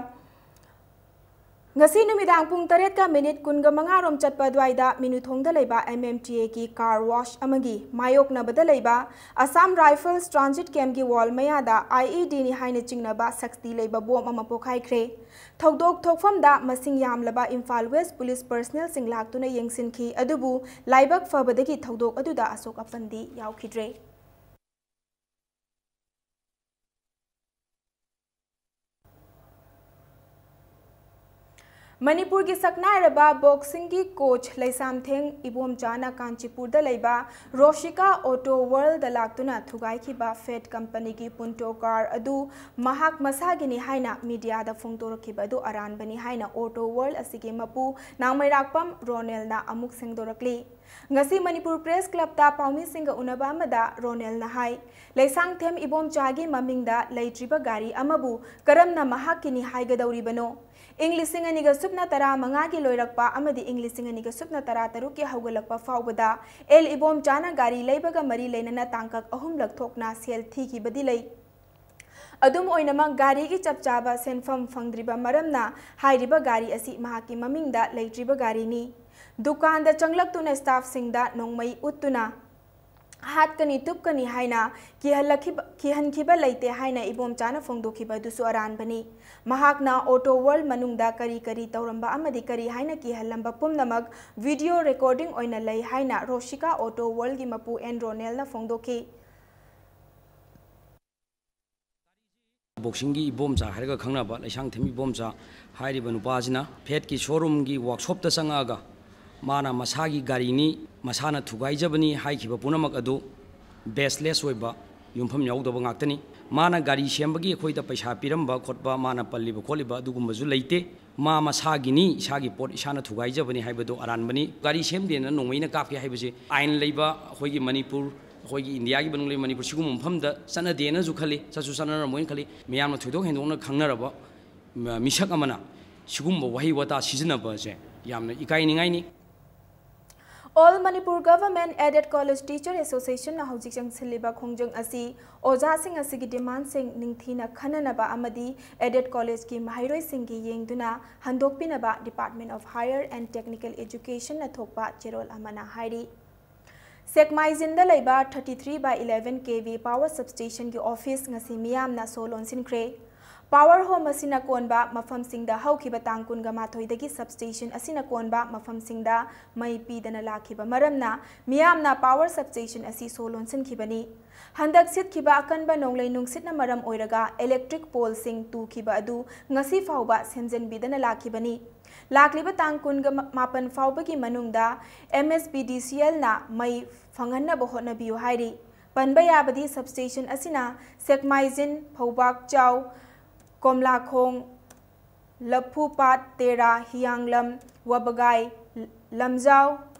ꯉꯁꯤ ꯅꯨꯃꯤꯗꯥꯡ ꯄꯨꯡ ꯇꯔꯦꯠꯀ ꯃꯤꯅꯤꯠ ꯀꯨꯟꯒ ꯃꯉꯥ ꯔꯣꯝ ꯆꯠꯄ ꯑꯗꯨꯋꯥꯏꯗ ꯃꯤꯅꯨꯊꯣꯡꯗ ꯂꯩꯕ ꯑꯦꯝ ꯑꯦꯝ ꯇꯤ ꯑꯦꯒꯤ ꯀꯥꯔ ꯋꯥꯁ ꯑꯃꯒꯤ ꯃꯥꯌꯣꯛꯅꯕꯗ ꯂꯩꯕ ꯑꯁꯥꯝ ꯔꯥꯏꯐꯜꯁ ꯇ꯭ꯔꯥꯟꯖꯤꯠ ꯀꯦꯝꯞꯀꯤ ꯋꯥꯜ ꯃꯌꯥꯗ ꯑꯥꯏ ꯏ ꯗꯤꯅꯤ ꯍꯥꯏꯅ ꯆꯤꯡꯅꯕ ꯁꯛꯇꯤ ꯂꯩꯕ ꯕꯣꯝ ꯑꯃ ꯄꯣꯈꯥꯏꯈ꯭ꯔꯦ꯫ ꯊꯧꯗꯣꯛ ꯊꯣꯛꯐꯝꯗ ꯃꯁꯤꯡ ꯌꯥꯝꯂꯕ ꯏꯝꯐꯥꯜ ꯋꯦꯁ ꯄꯨꯂꯤꯁ ꯄꯔꯁꯅꯦꯜꯁꯤꯡ ꯂꯥꯛꯇꯨꯅ ꯌꯦꯡꯁꯤꯟꯈꯤ, ꯑꯗꯨꯕꯨ ꯂꯥꯏꯕꯛ ꯐꯕꯗꯒꯤ ꯊꯧꯗꯣꯛ ꯑꯗꯨꯗ ꯑꯁꯣꯛ ꯑꯄꯟꯗꯤ ꯌꯥꯎꯈꯤꯗ꯭ꯔꯦ꯫ ꯃꯅꯤꯄꯨꯔꯒꯤ ꯁꯛꯅꯥꯏꯔꯕ ꯕꯣꯛꯁꯤꯡꯒꯤ ꯀꯣꯆ ꯂꯩꯁꯥꯝꯊꯦꯝ ꯏꯕꯣꯝꯆꯥꯅ ꯀꯥꯟꯆꯤꯄꯨꯔꯗ ꯂꯩꯕ ꯔꯣꯁꯤꯀꯥ ꯑꯣꯇꯣ ꯋꯥꯔꯜꯗ ꯂꯥꯛꯇꯨꯅ ꯊꯨꯒꯥꯏꯈꯤꯕ ꯐꯦꯠ ꯀꯝꯄꯅꯤꯒꯤ ꯄꯨꯟꯇꯣ ꯀꯥꯔ ꯑꯗꯨ ꯃꯍꯥꯛ ꯃꯁꯥꯒꯤꯅꯤ ꯍꯥꯏꯅ ꯃꯤꯗꯤꯌꯥꯗ ꯐꯣꯡꯗꯣꯔꯛꯈꯤꯕ ꯑꯗꯨ ꯑꯔꯥꯟꯕꯅꯤ ꯍꯥꯏꯅ ꯑꯣꯇꯣ ꯋꯥꯔꯜꯗ ꯑꯁꯤꯒꯤ ꯃꯄꯨ ꯅꯥꯡꯃꯩꯔꯥꯛꯄꯝ ꯔꯣꯅꯦꯜꯅ ꯑꯃꯨꯛ ꯁꯦꯡꯗꯣꯔꯛꯂꯤ꯫ ꯉꯁꯤ ꯃꯅꯤꯄꯨꯔ ꯄ꯭ꯔꯦꯁ ꯀ꯭ꯂꯕꯇ ꯄꯥꯎꯃꯤꯁꯤꯡꯒ ꯎꯅꯕ ꯑꯃꯗ ꯔꯣꯅꯦꯜꯅ ꯍꯥꯏ, ꯂꯩꯁꯥꯡꯊꯦꯝ ꯏꯕꯣꯝꯆꯥꯒꯤ ꯃꯃꯤꯡꯗ ꯂꯩꯇ꯭ꯔꯤꯕ ꯒꯥꯔꯤ ꯑꯃꯕꯨ ꯀꯔꯝꯅ ꯃꯍꯥꯛꯀꯤꯅꯤ ꯍꯥꯏꯒꯗꯧꯔꯤꯕꯅꯣ? ꯏꯪ ꯂꯤꯁꯤꯡ ꯑꯅꯤꯒ ꯁꯨꯞꯅ ꯇꯔꯥ ꯃꯉꯥꯒꯤ ꯂꯣꯏꯔꯛꯄ ꯑꯃꯗꯤ ꯏꯪ ꯂꯤꯁꯤꯡ ꯑꯅꯤꯒ ꯁꯨꯞꯅ ꯇꯔꯥ ꯇꯔꯨꯛꯀꯤ ꯍꯧꯒꯠꯂꯛꯄ ꯐꯥꯎꯕꯗ ꯑꯦꯜ ꯏꯕꯣꯝꯆꯥꯅ ꯒꯥꯔꯤ ꯂꯩꯕꯒ ꯃꯔꯤ ꯂꯩꯅꯅ ꯇꯥꯡꯀꯛ ꯑꯍꯨꯝꯂꯛ ꯊꯣꯛꯅ ꯁꯦꯜ ꯊꯤꯈꯤꯕꯗꯤ ꯂꯩ꯫ ꯑꯗꯨꯝ ꯑꯣꯏꯅꯃꯛ, ꯒꯥꯔꯤꯒꯤ ꯆꯞ ꯆꯥꯕ ꯁꯦꯟꯐꯝ ꯐꯪꯗ꯭ꯔꯤꯕ ꯃꯔꯝꯅ ꯍꯥꯏꯔꯤꯕ ꯒꯥꯔꯤ ꯑꯁꯤ ꯃꯍꯥꯛꯀꯤ ꯃꯃꯤꯡꯗ ꯂꯩꯇ꯭ꯔꯤꯕ ꯒꯥꯔꯤꯅꯤ꯫ ꯗꯨꯀꯥꯟꯗ ꯆꯪꯂꯛꯇꯨꯅ ꯁ꯭ꯇꯥꯐꯁꯤꯡꯗ ꯅꯣꯡꯃꯩ ꯎꯠꯇꯨꯅ ꯍꯥꯠꯀꯅꯤ, ꯇꯨꯞꯀꯅꯤ ꯍꯥꯏꯅ ꯀꯤꯍꯜꯂꯛꯈꯤꯕ, ꯀꯤꯍꯟꯈꯤꯕ ꯂꯩꯇꯦ ꯍꯥꯏꯅ ꯏꯕꯣꯝꯆꯥꯅ ꯐꯣꯡꯗꯣꯛꯈꯤꯕ ꯑꯗꯨꯁꯨ ꯑꯔꯥꯟꯕꯅꯤ꯫ ꯃꯍꯥꯛꯅ ꯑꯣꯇꯣ ꯋꯥꯔꯜ ꯃꯅꯨꯡꯗ ꯀꯔꯤ ꯀꯔꯤ ꯇꯧꯔꯝꯕ ꯑꯃꯗꯤ ꯀꯔꯤ ꯍꯥꯏꯅ ꯀꯤꯍꯜꯂꯝꯕ ꯄꯨꯝꯅꯃꯛ ꯚꯤꯗꯤꯑꯣ ꯔꯦꯀꯣꯔꯗꯤꯡ ꯑꯣꯏꯅ ꯂꯩ ꯍꯥꯏꯅ ꯔꯣꯁꯤꯀꯥ ꯑꯣꯇꯣ ꯋꯥꯔꯜꯒꯤ ꯃꯄꯨ ꯑꯦꯟ ꯔꯣꯅꯦꯜꯅ ꯐꯣꯡꯗꯣꯛꯈꯤ꯫ ꯕꯣꯛꯁꯤꯡꯒꯤ ꯏꯕꯣꯝꯆꯥ ꯍꯥꯏꯔꯒ ꯈꯪꯅꯕ ꯂꯩꯁꯥꯡꯊꯦꯝ ꯏꯕꯣꯝꯆꯥ ꯍꯥꯏꯔꯤꯕ ꯅꯨꯄꯥꯁꯤꯅ ꯐꯦꯠꯀꯤ ꯁꯣꯔꯨꯝꯒꯤ ꯋꯥꯛꯁꯣꯞꯇ ꯆꯪꯉꯛꯑꯒ ꯃꯥꯅ ꯃꯁꯥꯒꯤ ꯒꯥꯔꯤꯅꯤ, ꯃꯁꯥꯅ ꯊꯨꯒꯥꯏꯖꯕꯅꯤ ꯍꯥꯏꯈꯤꯕ ꯄꯨꯝꯅꯃꯛ ꯑꯗꯨ ꯕꯦꯁꯂꯦꯁ ꯑꯣꯏꯕ, ꯌꯨꯝꯐꯝ ꯌꯥꯎꯗꯕ ꯉꯥꯛꯇꯅꯤ꯫ ꯃꯥꯅ ꯒꯥꯔꯤ ꯁꯦꯝꯕꯒꯤ ꯑꯩꯈꯣꯏꯗ ꯄꯩꯁꯥ ꯄꯤꯔꯝꯕ ꯈꯣꯠꯄ, ꯃꯥꯅ ꯄꯜꯂꯤꯕ ꯈꯣꯠꯂꯤꯕ ꯑꯗꯨꯒꯨꯝꯕꯁꯨ ꯂꯩꯇꯦ꯫ ꯃꯥ ꯃꯁꯥꯒꯤꯅꯤ, ꯏꯁꯥꯒꯤ ꯄꯣꯠ ꯏꯁꯥꯅ ꯊꯨꯒꯥꯏꯖꯕꯅꯤ ꯍꯥꯏꯕꯗꯣ ꯑꯔꯥꯟꯕꯅꯤ꯫ ꯒꯥꯔꯤ ꯁꯦꯝꯗꯦꯅ ꯅꯣꯡꯃꯩꯅ ꯀꯥꯞꯀꯦ ꯍꯥꯏꯕꯁꯦ ꯑꯥꯏꯟ ꯂꯩꯕ ꯑꯩꯈꯣꯏꯒꯤ ꯃꯅꯤꯄꯨꯔ, ꯑꯩꯈꯣꯏꯒꯤ ꯏꯟꯗꯤꯌꯥꯒꯤ ꯃꯅꯨꯡꯗ ꯃꯅꯤꯄꯨꯔ ꯁꯤꯒꯨꯝꯕ ꯃꯐꯝꯗ ꯆꯠꯅꯗꯦꯅꯁꯨ ꯈꯜꯂꯤ, ꯆꯠꯁꯨ ꯆꯠꯅꯔꯝꯃꯣꯏꯅ ꯈꯜꯂꯤ꯫ ꯃꯤꯌꯥꯝꯅ ꯊꯣꯏꯗꯣꯛ ꯍꯦꯟꯗꯣꯛꯅ ꯈꯪꯅꯔꯕ ꯃ-, ꯃꯤꯁꯛ ꯑꯃꯅ ꯁꯤꯒꯨꯝꯕ ꯋꯥꯍꯩ ꯋꯥꯇꯥ ꯁꯤꯖꯤꯟꯅꯕꯁꯦ ꯌꯥꯝꯅ ꯏꯀꯥꯏꯅꯤꯡꯉꯥꯏꯅꯤ꯫ All Manipur Government Aided College Teacher Associationꯅ ꯍꯧꯖꯤꯛ ꯆꯪꯁꯤꯜꯂꯤꯕ ꯈꯣꯡꯖꯪ ꯑꯁꯤ ꯑꯣꯖꯥꯁꯤꯡ ꯑꯁꯤꯒꯤ demandꯁꯤꯡ ꯅꯤꯡꯊꯤꯅ ꯈꯟꯅꯅꯕ ꯑꯃꯗꯤ aided collegeꯀꯤ ꯃꯍꯩꯔꯣꯏꯁꯤꯡꯒꯤ ꯌꯦꯡꯗꯨꯅ ꯍꯟꯗꯣꯛꯄꯤꯅꯕ Department of Higher and Technical Educationꯅ ꯊꯣꯛꯄ ꯆꯦꯔꯣꯜ ꯑꯃꯅ ꯍꯥꯏꯔꯤ꯫ ꯁꯦꯛꯃꯥꯏꯖꯤꯟꯗ ꯂꯩꯕ thirty three by eleven KV power substationꯒꯤ office ꯉꯁꯤ ꯃꯤꯌꯥꯝꯅ ꯁꯣ ꯂꯣꯟꯁꯤꯟꯈ꯭ꯔꯦ꯫ Power home ꯑꯁꯤꯅ ꯀꯣꯟꯕ ꯃꯐꯝꯁꯤꯡꯗ ꯍꯧꯈꯤꯕ ꯇꯥꯡ ꯀꯨꯟꯒ ꯃꯥꯊꯣꯏꯗꯒꯤ substation ꯑꯁꯤꯅ ꯀꯣꯟꯕ ꯃꯐꯝꯁꯤꯡꯗ ꯃꯩ ꯄꯤꯗꯅ ꯂꯥꯛꯈꯤꯕ ꯃꯔꯝꯅ ꯃꯤꯌꯥꯝꯅ power substation ꯑꯁꯤ ꯁꯣ ꯂꯣꯟꯁꯤꯟꯈꯤꯕꯅꯤ꯫ ꯍꯟꯗꯛ ꯁꯤꯠꯈꯤꯕ ꯑꯀꯟꯕ ꯅꯣꯡꯂꯩ ꯅꯨꯡꯁꯤꯠꯅ ꯃꯔꯝ ꯑꯣꯏꯔꯒ electric poleꯁꯤꯡ ꯇꯨꯈꯤꯕ ꯑꯗꯨ ꯉꯁꯤ ꯐꯥꯎꯕ ꯁꯦꯝꯖꯤꯟꯕꯤꯗꯅ ꯂꯥꯛꯈꯤꯕꯅꯤ꯫ ꯂꯥꯛꯂꯤꯕ ꯇꯥꯡ ꯀꯨꯟꯒ ꯃꯥꯄꯟ ꯐꯥꯎꯕꯒꯤ ꯃꯅꯨꯡꯗ MSPDCLꯅ ꯃꯩ ꯐꯪꯍꯟꯅꯕ ꯍꯣꯠꯅꯕꯤꯌꯨ ꯍꯥꯏꯔꯤ꯫ ꯄꯟꯕ ꯌꯥꯕꯗꯤ substation ꯑꯁꯤꯅ ꯁꯦꯛꯃꯥꯏꯖꯤꯟ, ꯐꯧꯕꯥꯛꯆꯥꯎ, ꯀꯣꯝꯂꯥꯈꯣꯡ, ꯂꯐꯨꯄꯥꯠ, ꯇꯦꯔꯥ, ꯍꯤꯌꯥꯡꯂꯝ, ꯋꯥꯕꯒꯥꯏ, ꯂꯝꯖꯥꯎ,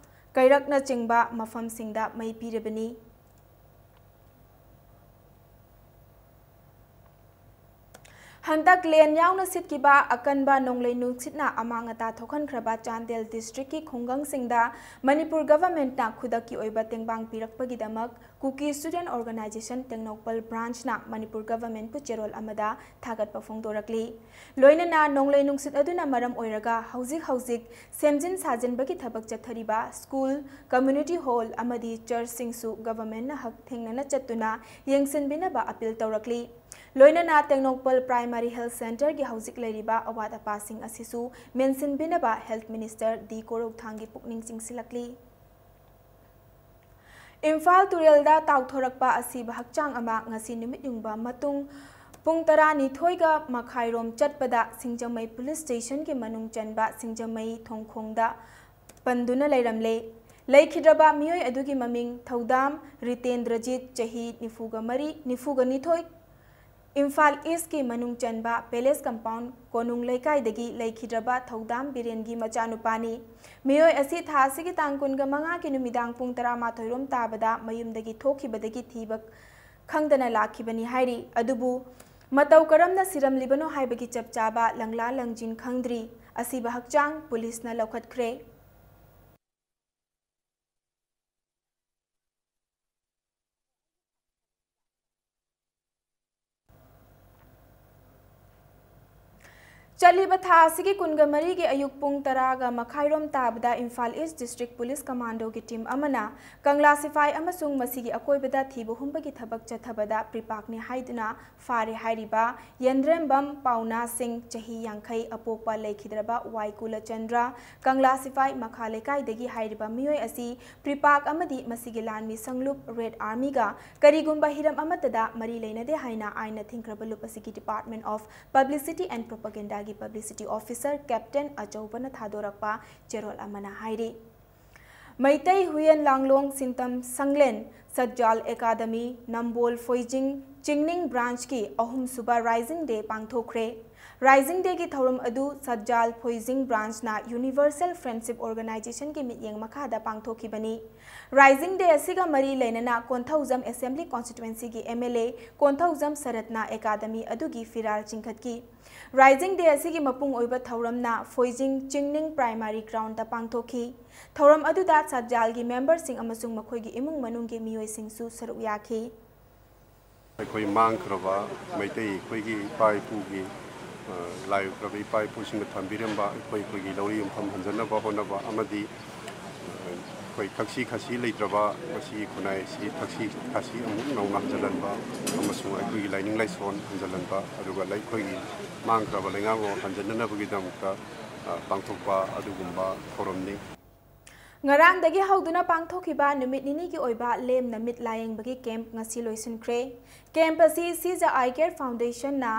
ꯀꯩꯔꯛꯅꯆꯤꯡꯕ ꯃꯐꯝꯁꯤꯡꯗ ꯃꯩ ꯄꯤꯔꯤꯕꯅꯤ꯫ ꯍꯟꯗꯛ ꯂꯦꯟ ꯌꯥꯎꯅ ꯁꯤꯠꯈꯤꯕ ꯑꯀꯟꯕ ꯅꯣꯡꯂꯩ ꯅꯨꯡꯁꯤꯠꯅ ꯑꯃꯥꯡ ꯑꯇꯥ ꯊꯣꯛꯍꯟꯈ꯭ꯔꯕ ꯆꯥꯟꯗꯦꯜ districtꯀꯤ ꯈꯨꯡꯒꯪꯁꯤꯡꯗ ꯃꯅꯤꯄꯨꯔ governmentꯅ ꯈꯨꯗꯛꯀꯤ ꯑꯣꯏꯕ ꯇꯦꯡꯕꯥꯡ ꯄꯤꯔꯛꯄꯒꯤꯗꯃꯛ Kuki Student Organisation Tengnoupal branchꯅ Manipur governmentꯄꯨ ꯆꯦꯔꯣꯜ ꯑꯃꯗ ꯊꯥꯒꯠꯄ ꯐꯣꯡꯗꯣꯔꯛꯂꯤ꯫ ꯂꯣꯏꯅꯅ ꯅꯣꯡꯂꯩ ꯅꯨꯡꯁꯤꯠ ꯑꯗꯨꯅ ꯃꯔꯝ ꯑꯣꯏꯔꯒ ꯍꯧꯖꯤꯛ ꯍꯧꯖꯤꯛ ꯁꯦꯝꯖꯤꯟ ꯁꯥꯖꯤꯟꯕꯒꯤ ꯊꯕꯛ ꯆꯠꯊꯔꯤꯕ school, community hall ꯑꯃꯗꯤ churchꯁꯤꯡꯁꯨ governmentꯅ ꯍꯛꯊꯦꯡꯅꯅ ꯆꯠꯇꯨꯅ ꯌꯦꯡꯁꯤꯟꯕꯤꯅꯕ appeal ꯇꯧꯔꯛꯂꯤ꯫ ꯂꯣꯏꯅꯅ ꯇꯦꯡꯅꯧꯄꯜ Primary Health Centreꯒꯤ ꯍꯧꯖꯤꯛ ꯂꯩꯔꯤꯕ ꯑꯋꯥꯠ ꯑꯄꯥꯁꯤꯡ ꯑꯁꯤꯁꯨ ꯃꯦꯟꯁꯤꯟꯕꯤꯅꯕ Health Minister ꯗꯤ ꯀꯣꯔꯧꯊꯥꯡꯒꯤ ꯄꯨꯛꯅꯤꯡ ꯆꯤꯡꯁꯤꯜꯂꯛꯂꯤ꯫ ꯏꯝꯐꯥꯜ ꯇꯨꯔꯦꯜꯗ ꯇꯥꯎꯊꯣꯔꯛꯄ ꯑꯁꯤꯕ ꯍꯛꯆꯥꯡ ꯑꯃ ꯉꯁꯤ ꯅꯨꯃꯤꯠ ꯌꯨꯡꯕ ꯃꯇꯨꯡ ꯄꯨꯡ ꯇꯔꯥꯅꯤꯊꯣꯏꯒ ꯃꯈꯥꯏꯔꯣꯝ ꯆꯠꯄꯗ ꯁꯤꯡꯖꯃꯩ police stationꯒꯤ ꯃꯅꯨꯡ ꯆꯟꯕ ꯁꯤꯡꯖꯃꯩ ꯊꯣꯡꯈꯣꯡꯗ ꯄꯟꯗꯨꯅ ꯂꯩꯔꯝꯂꯦ꯫ ꯂꯩꯈꯤꯗ꯭ꯔꯕ ꯃꯤꯑꯣꯏ ꯑꯗꯨꯒꯤ ꯃꯃꯤꯡ ꯊꯧꯗꯥꯝ ꯔꯤꯇꯦꯟꯗ꯭ꯔꯖꯤꯠ, ꯆꯍꯤ ꯅꯤꯐꯨꯒ ꯃꯔꯤ, ꯅꯤꯐꯨꯒ ꯅꯤꯊꯣꯏ, ꯏꯝꯐꯥꯜ Eastꯀꯤ ꯃꯅꯨꯡ ꯆꯟꯕ Palace Compound ꯀꯣꯅꯨꯡ ꯂꯩꯀꯥꯏꯗꯒꯤ ꯂꯩꯈꯤꯗ꯭ꯔꯕ ꯊꯧꯗꯥꯝ ꯕꯤꯔꯦꯟꯒꯤ ꯃꯆꯥꯅꯨꯄꯥꯅꯤ꯫ ꯃꯤꯑꯣꯏ ꯑꯁꯤ ꯊꯥ ꯑꯁꯤꯒꯤ ꯇꯥꯡ ꯀꯨꯟꯒ ꯃꯉꯥꯒꯤ ꯅꯨꯃꯤꯗꯥꯡ ꯄꯨꯡ ꯇꯔꯥꯃꯥꯊꯣꯏ ꯔꯣꯝ ꯇꯥꯕꯗ ꯃꯌꯨꯝꯗꯒꯤ ꯊꯣꯛꯈꯤꯕꯗꯒꯤ ꯊꯤꯕ ꯈꯪꯗꯅ ꯂꯥꯛꯈꯤꯕꯅꯤ ꯍꯥꯏꯔꯤ꯫ ꯑꯗꯨꯕꯨ ꯃꯇꯧ ꯀꯔꯝꯅ ꯁꯤꯔꯝꯂꯤꯕꯅꯣ ꯍꯥꯏꯕꯒꯤ ꯆꯞ ꯆꯥꯕ ꯂꯪꯂꯥ ꯂꯪꯖꯤꯟ ꯈꯪꯗ꯭ꯔꯤ꯫ ꯑꯁꯤꯕ ꯍꯛꯆꯥꯡ ꯄꯨꯂꯤꯁꯅ ꯂꯧꯈꯠꯈ꯭ꯔꯦ꯫ ꯆꯠꯂꯤꯕ ꯊꯥ ꯑꯁꯤꯒꯤ ꯀꯨꯟꯒ ꯃꯔꯤꯒꯤ ꯑꯌꯨꯛ ꯄꯨꯡ ꯇꯔꯥꯒ ꯃꯈꯥꯏꯔꯣꯝ ꯇꯥꯕꯗ ꯏꯝꯐꯥꯜ ꯏꯁ ꯗꯤꯁꯇ꯭ꯔꯤꯛ ꯄꯨꯂꯤꯁ ꯀꯃꯥꯟꯗꯣꯒꯤ ꯇꯤꯝ ꯑꯃꯅ ꯀꯪꯂꯥ ꯁꯤꯐꯥꯏ ꯑꯃꯁꯨꯡ ꯃꯁꯤꯒꯤ ꯑꯀꯣꯏꯕꯗ ꯊꯤꯕ ꯍꯨꯝꯕꯒꯤ ꯊꯕꯛ ꯆꯠꯊꯕꯗ ꯄ꯭ꯔꯤꯄꯥꯛꯅꯤ ꯍꯥꯏꯗꯨꯅ ꯐꯥꯔꯦ ꯍꯥꯏꯔꯤꯕ ꯌꯦꯟꯗ꯭ꯔꯦꯝꯕꯝ ꯄꯥꯎꯅꯥ ꯁꯤꯡ, ꯆꯍꯤ ꯌꯥꯡꯈꯩ, ꯑꯄꯣꯛꯄ ꯂꯩꯈꯤꯗ꯭ꯔꯕ ꯋꯥꯏ ꯀꯨꯂꯆꯟꯗ꯭ꯔ, ꯀꯪꯂꯥ ꯁꯤꯐꯥꯏ ꯃꯈꯥ ꯂꯩꯀꯥꯏꯗꯒꯤ ꯍꯥꯏꯔꯤꯕ ꯃꯤꯑꯣꯏ ꯑꯁꯤ ꯄ꯭ꯔꯤꯄꯥꯛ ꯑꯃꯗꯤ ꯃꯁꯤꯒꯤ ꯂꯥꯟꯃꯤ ꯁꯪꯂꯨꯞ ꯔꯦꯗ ꯑꯥꯔꯃꯤꯒ ꯀꯔꯤꯒꯨꯝꯕ ꯍꯤꯔꯝ ꯑꯃꯠꯇꯗ ꯃꯔꯤ ꯂꯩꯅꯗꯦ ꯍꯥꯏꯅ ꯑꯥꯏꯟꯅ ꯊꯤꯡꯈ꯭ꯔꯕ ꯂꯨꯞ ꯑꯁꯤꯒꯤ Department of Publicity and Propagandaꯒꯤ publicity officer Captain ꯑꯆꯧꯕꯅ ꯊꯥꯗꯣꯔꯛꯄ ꯆꯦꯔꯣꯜ ꯑꯃꯅ ꯍꯥꯏꯔꯤ꯫ ꯃꯩꯇꯩ ꯍꯨꯏꯌꯦꯟ ꯂꯥꯡꯂꯣꯡ ꯁꯤꯟꯇꯝ ꯁꯪꯂꯦꯟ ꯁꯠꯖꯥꯜ ꯑꯦꯀꯥꯗꯃꯤ ꯅꯝꯕꯣꯜ ꯐꯣꯏꯖꯤꯡ ꯆꯤꯡꯅꯤꯡ ꯕ꯭ꯔꯥꯟꯆꯀꯤ ꯑꯍꯨꯝꯁꯨꯕ Rising Day ꯄꯥꯡꯊꯣꯛꯈ꯭ꯔꯦ꯫ Rising Dayꯒꯤ ꯊꯧꯔꯝ ꯑꯗꯨ ꯁꯠꯖꯥꯜ ꯐꯣꯏꯖꯤꯡ ꯕ꯭ꯔꯥꯟꯆꯅ Universal Friendship Organizationꯒꯤ ꯃꯤꯠꯌꯦꯡ ꯃꯈꯥꯗ ꯄꯥꯡꯊꯣꯛꯈꯤꯕꯅꯤ꯫ Rising Day ꯑꯁꯤꯒ ꯃꯔꯤ ꯂꯩꯅꯅ Konthoujam Assembly Constituencyꯒꯤ MLA Konthoujam ꯁꯔꯠꯅ academy ꯑꯗꯨꯒꯤ ꯐꯤꯔꯥꯜ ꯆꯤꯡꯈꯠꯈꯤ꯫ Rising Day ꯑꯁꯤꯒꯤ ꯃꯄꯨꯡ ꯑꯣꯏꯕ ꯊꯧꯔꯝꯅ ꯐꯣꯏꯖꯤꯡ ꯆꯤꯡꯅꯤꯡ Primary Groundꯗ ꯄꯥꯡꯊꯣꯛꯈꯤ꯫ ꯊꯧꯔꯝ ꯑꯗꯨꯗ ꯁꯠꯖꯥꯜꯒꯤ memberꯁꯤꯡ ꯑꯃꯁꯨꯡ ꯃꯈꯣꯏꯒꯤ ꯏꯃꯨꯡ ꯃꯅꯨꯡꯒꯤ ꯃꯤꯑꯣꯏꯁꯤꯡꯁꯨ ꯁꯔꯨꯛ ꯌꯥꯈꯤ꯫ ꯑꯩꯈꯣꯏ ꯃꯥꯡꯈ꯭ꯔꯕ ꯃꯩꯇꯩ ꯑꯩꯈꯣꯏꯒꯤ ꯏꯄꯥ ꯏꯄꯨꯒꯤ, ꯑ, ꯂꯥꯏ ꯑꯣꯏꯈ꯭ꯔꯕ ꯏꯄꯥ ꯏꯄꯨꯁꯤꯡꯅ ꯊꯝꯕꯤꯔꯝꯕ ꯑꯩꯈꯣꯏ ꯑꯩꯈꯣꯏꯒꯤ ꯂꯧꯔꯤ ꯌꯨꯝꯐꯝ ꯍꯟꯖꯅꯕ ꯍꯣꯠꯅꯕ ꯑꯃꯗꯤ, ꯑ, ꯑꯩꯈꯣꯏ ꯊꯛꯁꯤ ꯈꯥꯁꯤ ꯂꯩꯇ꯭ꯔꯕ ꯃꯁꯤꯒꯤ ꯈꯨꯟꯅꯥꯏ ꯑꯁꯤ ꯊꯛꯁꯤ ꯈꯥꯁꯤ ꯑꯃꯨꯛ ꯅꯧꯅ ꯍꯟꯖꯤꯜꯍꯟꯕ ꯑꯃꯁꯨꯡ ꯑꯩꯈꯣꯏꯒꯤ ꯂꯥꯏꯅꯤꯡ ꯂꯥꯏꯁꯣꯟ ꯍꯟꯖꯤꯜꯍꯟꯕ, ꯑꯗꯨꯒ ꯑꯩꯈꯣꯏꯒꯤ ꯃꯥꯡꯈ꯭ꯔꯕ ꯂꯩꯉꯥꯛꯂꯣꯟ ꯍꯟꯖꯤꯟꯅꯅꯕꯒꯤꯗꯃꯛꯇ, ꯑ, ꯄꯥꯡꯊꯣꯛꯄ ꯑꯗꯨꯒꯨꯝꯕ ꯊꯧꯔꯝꯅꯤ꯫ ꯉꯔꯥꯡꯗꯒꯤ ꯍꯧꯗꯨꯅ ꯄꯥꯡꯊꯣꯛꯈꯤꯕ ꯅꯨꯃꯤꯠ ꯅꯤꯅꯤꯒꯤ ꯑꯣꯏꯕ ꯂꯦꯝꯅ ꯃꯤꯠ ꯂꯥꯌꯦꯡꯕꯒꯤ camp ꯉꯁꯤ ꯂꯣꯏꯁꯤꯟꯈ꯭ꯔꯦ꯫ Camp ꯑꯁꯤ ꯁꯤꯖ Eye Care Foundationꯅ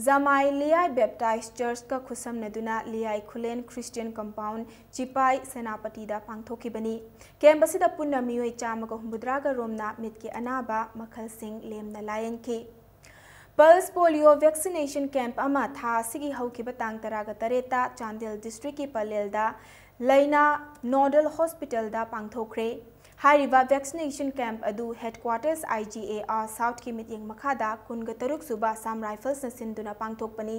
ꯖꯃꯥꯏ ꯂꯤꯌꯥꯏ Baptist Churchꯀ ꯈꯨꯠꯁꯝꯅꯗꯨꯅ ꯂꯤꯌꯥꯏ ꯈꯨꯂꯦꯟ Christian Compound, ꯆꯤꯄꯥꯏ, ꯁꯦꯅꯥꯄꯇꯤꯗ ꯄꯥꯡꯊꯣꯛꯈꯤꯕꯅꯤ꯫ Camp ꯑꯁꯤꯗ ꯄꯨꯟꯅ ꯃꯤꯑꯣꯏ ꯆꯥꯝꯃꯒ ꯍꯨꯝꯐꯨꯇꯔꯥꯒ ꯔꯣꯝꯅ ꯃꯤꯠꯀꯤ ꯑꯅꯥꯕ ꯃꯈꯜꯁꯤꯡ ꯂꯦꯝꯅ ꯂꯥꯌꯦꯡꯈꯤ꯫ Pulse Polio Vaccination Camp ꯑꯃ ꯊꯥ ꯑꯁꯤꯒꯤ ꯍꯧꯈꯤꯕ ꯇꯥꯡ ꯇꯔꯥꯒ ꯇꯔꯦꯠꯇ ꯆꯥꯟꯗꯦꯜ districtꯀꯤ ꯄꯂꯦꯜꯗ ꯂꯩꯅꯥ Nodal Hospitalꯗ ꯄꯥꯡꯊꯣꯛꯈ꯭ꯔꯦ꯫ ꯍꯥꯏꯔꯤꯕ vaccination camp ꯑꯗꯨ headquarters IGAR Southꯀꯤ ꯃꯤꯠꯌꯦꯡ ꯃꯈꯥꯗ ꯀꯨꯟꯒ ꯇꯔꯨꯛ ꯁꯨꯕ Assam Riflesꯅ ꯁꯤꯟꯗꯨꯅ ꯄꯥꯡꯊꯣꯛꯄꯅꯤ꯫